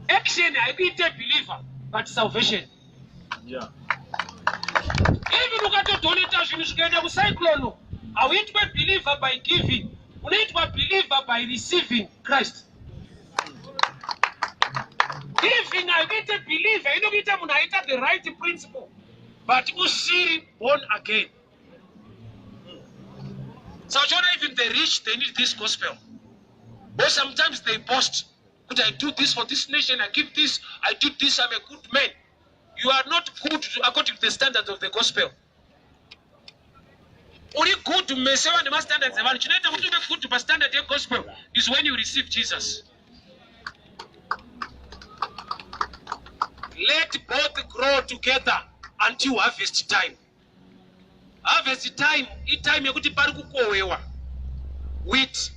Action haikuite believer, but salvation. Even ukatodonata zvinhu zvikaenda kucyclone, hauitwe believer by giving, unoitwa believer by receiving Christ. Giving haikuite believer, inokuita munhu aita the right principle, but usiri born again. So uchiona, even the rich, they need this gospel. But sometimes they boast kuti, "I do this for this nation, I give this, I do this, I'm a good man." You are not good according to the standards of the gospel. Uri good mese vanhu nemastandards evanhu. Chinoita kuti uve good pastandard yegospel is when you receive Jesus. Let both grow together until harvest time. Harvest time itime yekuti pari kukohwewa wheat.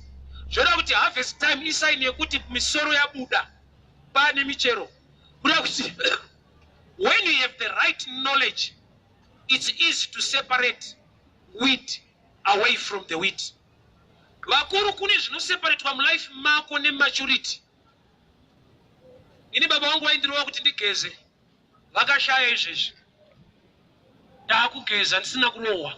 Zvoreva kuti harvest time isign yekuti misoro yabuda, pane michero. Kureva kuti when you have the right knowledge, it's easy to separate wheat away from the wheat. Vakuru, kune zvinoseparatwa mulife mako nematurity. Ini baba vangu vaindirova kuti ndigeze, vakashaya. Izvezvi ndaakugeza ndisina kurohwa,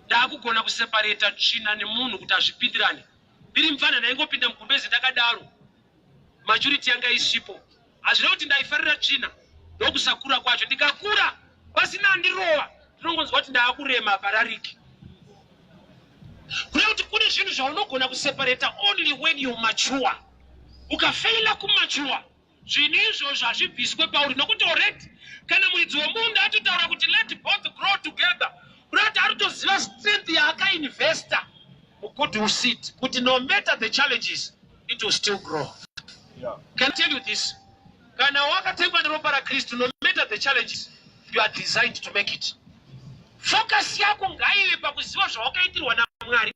ndaakugona kuseparata tsvina nemunhu kuti hazvipindirane. Ndiri mufana ndaingopinda mugumbezi ndakadaro, maturity yanga isipo. Hazvina kuti ndaifarira tsvina, ndokusakura kwacho. Ndikakura pasina andirova, ndinongonzwa kuti ndaakurema parariki. Kune kuti kune zvinhu zvaunogona kuseparata only when you mature. Ukafeila kumature, zvinhu izvozvo hazvibviswe pauri, nokuti already kana muridzi wemunda atotaura kuti let both grow together, kuda kuti ari kutoziva strength yaakainvesta mugood seed, kuti no matter the challenges, it will still grow. Can I tell you this? Kana wakatengwa neropa raKristu, no matter the challenges, you are designed to make it. Focus yako ngaive pakuziva zvawakaitirwa naMwari,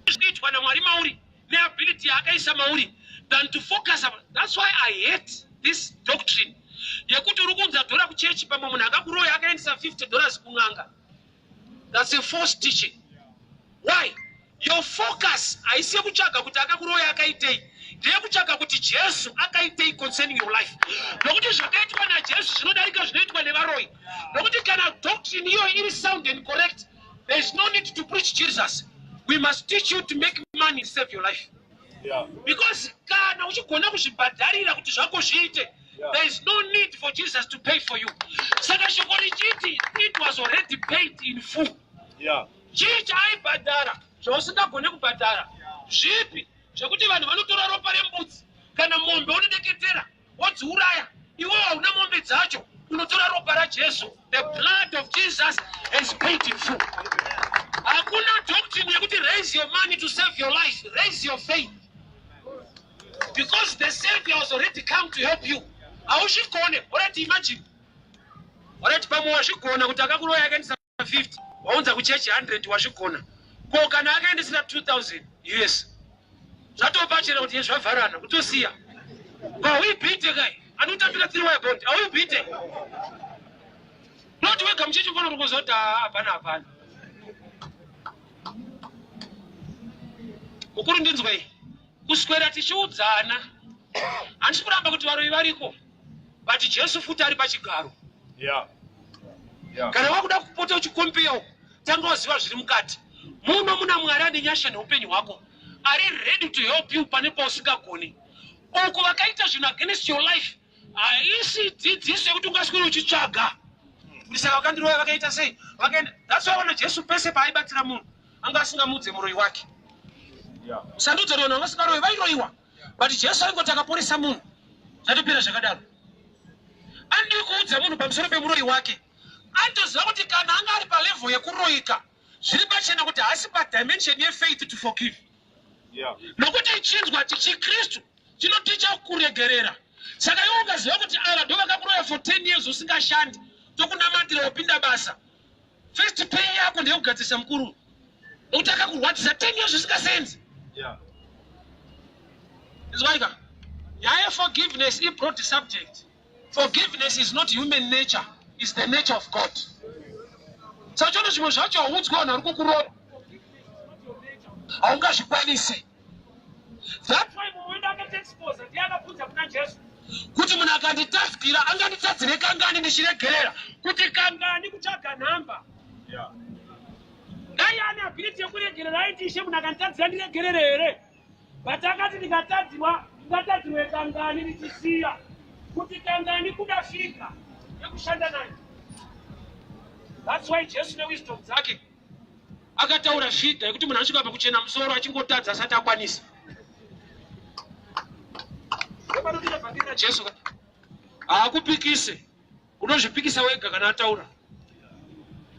zvikuitwa naMwari mauri, neability yaakaisa mauri, than to focus. That's why I hate this doctrine yekuti uri kuunza dhora kuchechi, pamwe munhu akakuroya akaendesa $50 kun'anga. That's a false teaching. Why? Your focus haisi yekutsvaga kuti akakuroya akaitei, ndeyekutsvaga kuti Jesu akaitei concerning your life, nokuti zvakaitwa naJesu zvinodarika zvinoitwa nevaroyi. Nokuti kana doctrine iyoyo iri sound and correct, there is no need to preach Jesus. We must teach you to make money, save your life, because kana uchigona kuzvibhadharira kuti zvako zviite, there is no need for Jesus to pay for you. Saka shoko richiti it was already paid in full. Chii chaaibhadhara zvausingagone kubhadhara? Zvipi zvekuti vanhu vanotora ropa rembudzi kana mombe, wonodeketera, wodziuraya? Iwe hauna mombe dzacho, unotora ropa raJesu. The blood of Jesus has paid in full. Hakuna doctrine yekuti raise your money to save your life. Raise your faith, because the savior has already come to help you. Hauzvigone. Alright, imagine, alright, pamwe wazvigona kuti akakuroya akaendesa 50, waunza kuchechi 100, wazvigona. Ko kana akaendesera 2000 US? Zvatopachena kuti zvavharana, kutosiya. Ko hauibhite kai anotambira 3 wire bond? Hauibhite noti wega muchechi ufanira kuziva kuti hapana, hapana. Mukuru, ndinzwei. Kuswera tichiudzana, handisi kuramba kuti varoyi variko, but Jesu futi ari pachigaro. Kana wakuda kupota uchicompare uku, tanga waziva zviri mukati muno. Muna Mwari ane nyasha neupenyu hwako, ari ready to help you pane pausingagoni. Uku vakaita zvinhu against your life, haisi dzidziso yekuti ungaswere uchitsvaga kuti saka vakandiroya vakaita sei, vakaenda. That's why wana Jesu pese paaibatsira munhu anga asingamudze muroyi wake. Sandudzo vanhu vanga vasingaroyi, vairoyiwa, but Jesu aingoti akaporesa munhu, zvatopera zvakadaro. Andii kuudza munhu pamusoro pemuroyi wake? Anotoziva kuti kana anga ari palevel yekuroyika, zviri pachena kuti haasi padimension yefaith to forgive, nokuti ichinzwa chiKristu chinoticha kuregerera. Saka iwe ukaziva kuti ava ndo vakakuroya for 10 years usingashandi, Tokunamatira, wopinda basa. First pay yako ndeyekugadzirisa mukuru, nokuti akakurwadzisa 10 years zvisingasenzi. Izwaika, nyaya yeforgiveness ibroad subject. Forgiveness is not human nature, is the nature of God. Saka chono zvimwe zvacho hauudzwi vanhu vari kukurova, haungazvikwanisi. That's why mumwe wedu akatiexposa, ndiye akabvunza kuna Jesu kuti munhu akanditadzira anganditadzire kangani ndichiregerera, kuti kangani, kutsvaga nhamba. Dai ane ability yekuregerera, aiti, "Ishe, munhu akanditadzira ndiregerere here?" But akati, "Ndikatadzirwa, ndingatadzirwe kangani ndichisiya?" Kuti kangani, kuda figure yekushanda nayo. That's why Jesu newisdom dzake akataura figure yekuti munhu anosvika pakuchena musoro achingotadza asati akwanisa. Ndopanodira vhangeri raJesu ka, haakupikise, unozvipikisa wega kana ataura.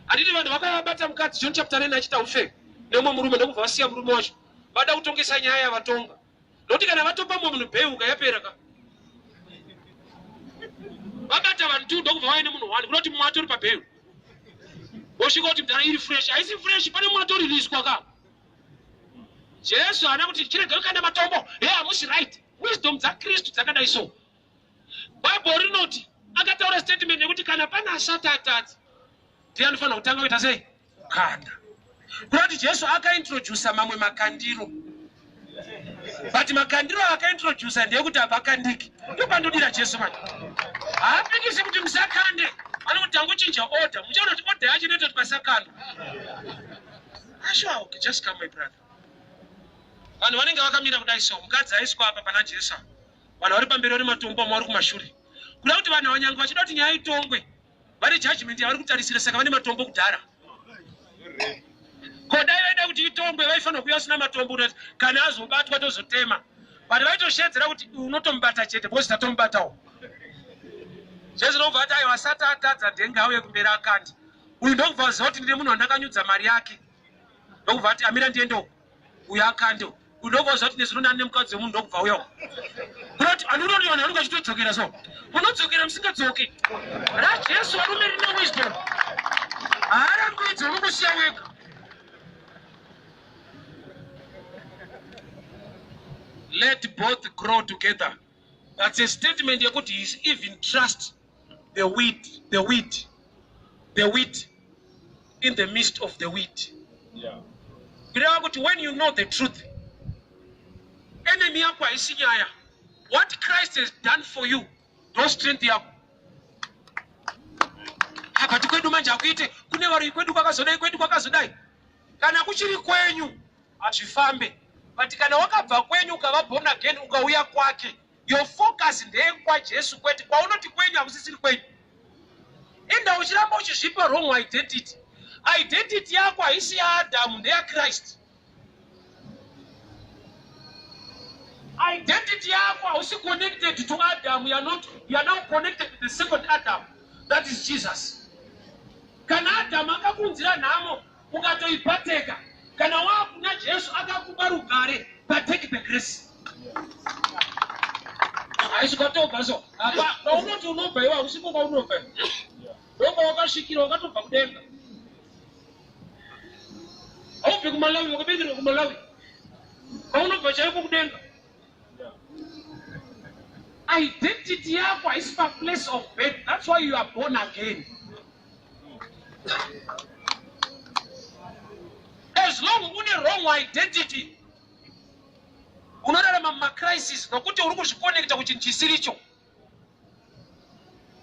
Handiti vanhu vakavabata mukadzi, John chapter 9, achiita ufe nemumwe murume, ndokubva vasiya murume wacho, vada kutongesa nyaya yavatonga, nokuti kana vatopa mumwe munhu bheuka, yapera ka. Vabata vanhu two, ndokubva vaine munhu one, kunoti mumwe atori pabheu, vosvika kuti mudhara iri fresh, haisi fresh, pane mumwe atoririswa ka. Jesu haana kuti chirega kukanda matombo, he, hamusi right. Wisdom dzaKristu dzakadai. So Bhaibheri rinoti akataura statement yekuti kana pane asati atadza, ndiye anofanira kutanga kuita sei? Kukanda. Kuda kuti Jesu akaintrodusa mamwe makandiro, but makandiro akaintrodusa ndeyekuti hapakandiki. Ndopandodira Jesu manje, haapikisi kuti musakande, anokuti tangochinja order. Muchaona kuti order yacho inoita kuti pasakandwa. Ashuwa, okay, just come, my brother. Vanhu vanenge vakamira kudai, so mukadzi aiswa apa pana Jesu apa. Vanhu vari pamberi vari matombo, vamwe vari kumashure, kuda kuti vanhu ava nyange vachida kuti nyaya itongwe, vane judgment yavari kutarisira, saka vane matombo kudhara. Ko dai vaida kuti itongwe, vaifanira kuuya vasina matombo, kuti kana azobatwa tozotema. But vaitoshedzera kuti unotomubata chete, because tatomubatawo. Jesu ndokubva ati, "Aiwa, asati atadza ndenge auye kumberi akandi." Uyu ndokubva aziva kuti ndine munhu wandakanyudza mari yake, ndokubva ati, "Amira ndiende uko." Uyu akande. Uyu ndokubva aziva kuti nezvinonani nemukadzi wemunhu, ndokubva uyawo. Kunoti andinoti vanhu vanenge vachitodzokera, so munodzokera musingadzoki. RaJesu, varume, rine wisdom, haarambidzi, unongosiya wega. Let both grow together. That's a statement yekuti he is even trust the wheat, the wheat in the midst of the wheat. Kureva kuti when you know the truth, enemy yako haisi nyaya. What Christ has done for you ndo strength yako. But kwedu manje hakuite, kune vari kwedu kwakazodai, kwedu kwakazodai. Kana kuchiri kwenyu hazvifambe, but kana wakabva kwenyu ukava born again, ukauya kwake, your focus ndeyekwaJesu, kwete kwaunoti kwenyu. Hakusisiri kwenyu. Inda uchiramba uchizvipa wrong identity. Identity yako haisi yaAdhamu, ndeyaChrist. Identity yako hausi connected to Adam. You are not, you are now connected to the second Adam, that is Jesus. Kana Adamu akakunzira nhamo, ukatoipateka, kana wakuna Jesu akakupa rugare, partake the grace. Haisi kwatobva, so apa kwaunoti unobva iwe hausiko kwaunobva, ndokwawakasvikira. Wakatobva kudenga, haubvi kuMalawi. Wakabekerwa kuMalawi, kwaunobva chaiko kudenga. Identity yako haisi paplace of birth. That's why you are born again. As long une wrong identity, unorarama mumacrisis, nokuti uri kuzvikonekta kuchinhu chisiricho.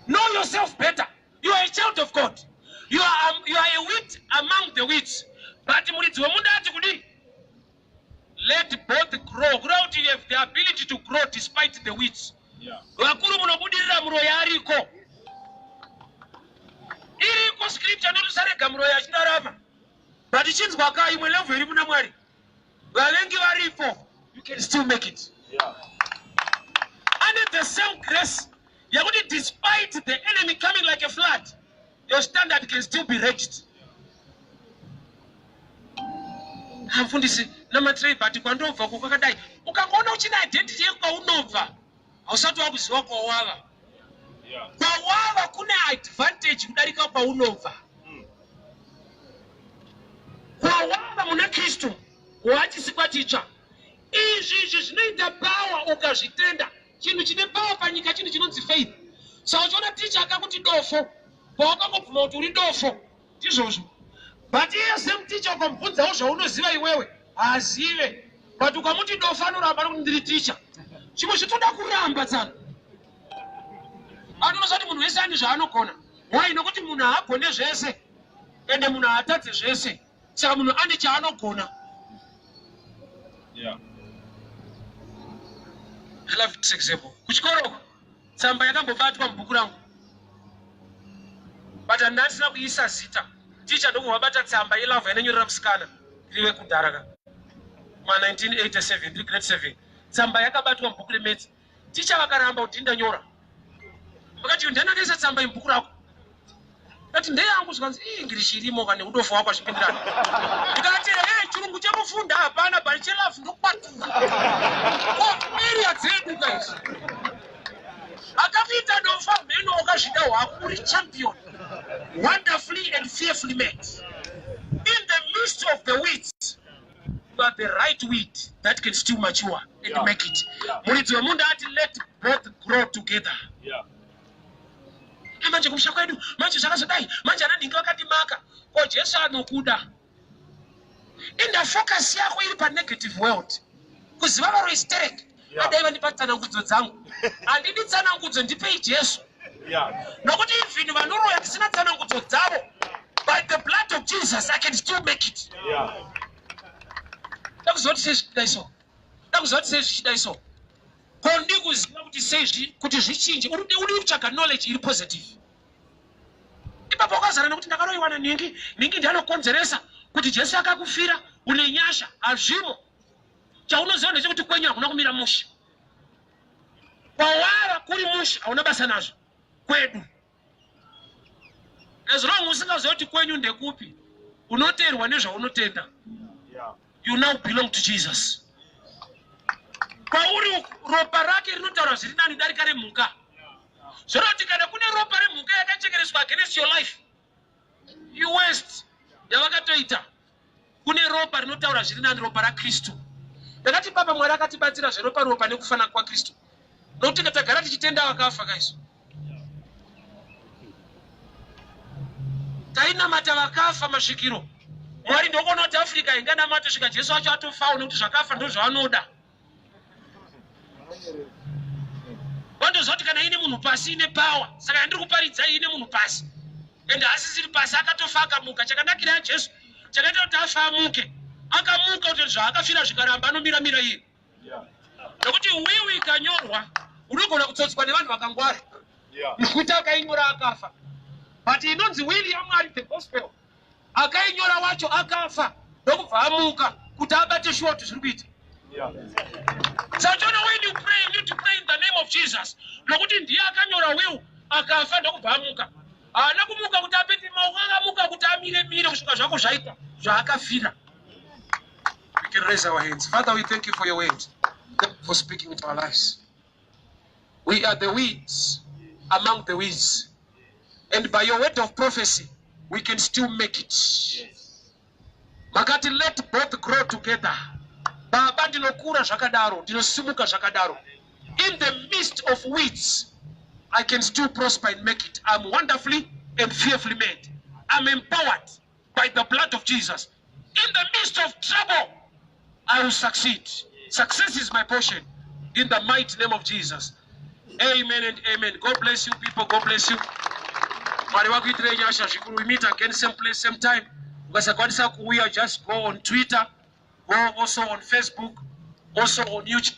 Know yourself better. You are a child of God. You are a wheat among the wheats, but muridzi wemunda ati kudii? Let both grow. Kureva kuti you have the ability to grow despite the weeds. Vakuru, munobudirira muroyi ariko. Iriko scripture inoti usarega muroyi achirarama, but chinzwa ka, imwe level iri muna Mwari, vavengi varipo, you can still make it. Under the same grace yekuti despite the enemy coming like a flood, your standard can still be raised. Hamfundisi, namatirei, but kwandobva ko kwakadai. Ukangoona uchine identity yekwaunobva, hausati wakuziva kwawava. Kwawava kune advantage kudarika kwaunobva. Kwawava muna Kristu wachisikwa chitsva. Izvi zvinoita power ukazvitenda. Chinhu chine power panyika chinhu chinonzi faith. Saka uchiona ticha akakuti dofo, pawakangobvuma kuti uri dofo, ndizvozvo. But iye same teacher ukamubvunzawo zvaunoziva iwewe, haazive. But ukamuti dofo anoramba nokuti ndiri ticha. Chimwe zvitoda kuramba tsano. Anonoziva kuti munhu wese ane zvaanogona. Why? Nokuti munhu haagone zvese, ende munhu haatadze zvese. Saka munhu ane chaanogona. I love this example. Kuchikoro tsamba yakambobatwa mubhuku rangu, but handisina kuisa zita. Ticha ndokubva vabata tsamba yelove yanenyorera musikana rive kudhara ka ma1987, ndiri grade 7. Tsamba yakabatwa mubhuku remaths. Ticha vakaramba kuti ndanyora, vakati, "Ndiani akaisa tsamba yemubhuku rako?" Ndati, "Ndeyangu." Zvikanzi, "Ii, English irimo kane udofo wako achipindirana." Ndikati, "He, chirungu chemufunda hapana, but chelove ndokwatura area dzedu guys." Akakuita dofa mheno wakazvida hwako, uri champion, wonderfully and fearfully made. In the midst of the weeds, you are the right weed that can still mature and make it. Muridzi wemunda ati, "Let both grow together." Manje kumusha kwedu manje zvakazodai, manje ana nhingi vakandimaka. Ko Jesu anokuda. Inda focus yako iri panegative world, kuziva varoisterek. Adai vandipa tsanangudzo dzangu, handidi tsanangudzo, ndipei Jesu. Nokuti even vanoroya tisina tsanangudzo dzavo, by the blood of Jesus I can still make it. Dakuziva kuti sei zvichidai so, dakuziva kuti sei zvichidai so. Ko ndikuziva kuti sei kuti zvichinje? Uri kutsvaga knowledge iri positive ipapo wakazara nekuti ndakaroyiwa nanhingi, nhingi ndianokonzeresa kuti Jesu akakufira, une nyasha, hazvimo. Chaunoziva ndechekuti kwenyu hakuna kumira mushe, kwawava kuri mushe, hauna basa nazvo. Kwedu, as long usingaziva kuti kwenyu ndekupi, unoteerwa nezvaunotenda. You now belong to Jesus. Kwauri ropa rake rinotaura zviri nani darika remhuka. Zvoreva kuti kana kune ropa remhuka yakachekereswa against your life, you waste yavakatoita. Kune ropa rinotaura zviri nani, ropa raKristu. Ndakati baba, Mwari akatibatsira zveropa, ropa nekufana kwaKristu, nokuti tagara tichitenda vakafa kaisu, tainamata vakafa masvikiro. Mwari ndokuona kuti Africa inganamata svika Jesu wacho atofawo, nekuti zvakafa ndo zvaanoda. Vandoziva kuti kana ine munhu pasi ine power. Saka yandiri kuparidza ine munhu pasi, ende asisiri pasi, akatofa akamuka. Chakanakira yaJesu, chakaita kuti afa amuke, akamuka kuti zvaakafira zvikaramba, anomiramira iye. Nokuti will ikanyorwa unogona kutsotswa nevanhu vakangwara nekuti akainyora akafa, but inonzi will yaMwari, the gospel, akainyora wacho akafa ndokubva amuka kuti abate shuwa kuti zviri kuita. Sachona, when you pray, you need to pray in the name of Jesus, nokuti ndiye akanyora will, akafa ndokubva amuka. Haana kumuka kuti apete maoko, akamuka kuti amire mire kusvika zvako zvaita zvaakafira. We can raise our hands. Father, we thank you for your word. Thank you for speaking into our lives. We are the weeds among the weeds, and by your word of prophecy we can still make it. Makati, "Let both grow together." Baba, ndinokura zvakadaro, ndinosimuka zvakadaro. In the midst of weeds I can still prosper and make it. I'm wonderfully and fearfully made. I'm empowered by the blood of Jesus. In the midst of trouble I will succeed. Success is my portion, in the mighty name of Jesus. Amen and amen. God bless you, people. God bless you. Mwari vakuitirei nyasha zvikuru. We meet again, same place, same time. Ukasakwanisa kuuya, just go on Twitter, go also on Facebook, also on YouTube.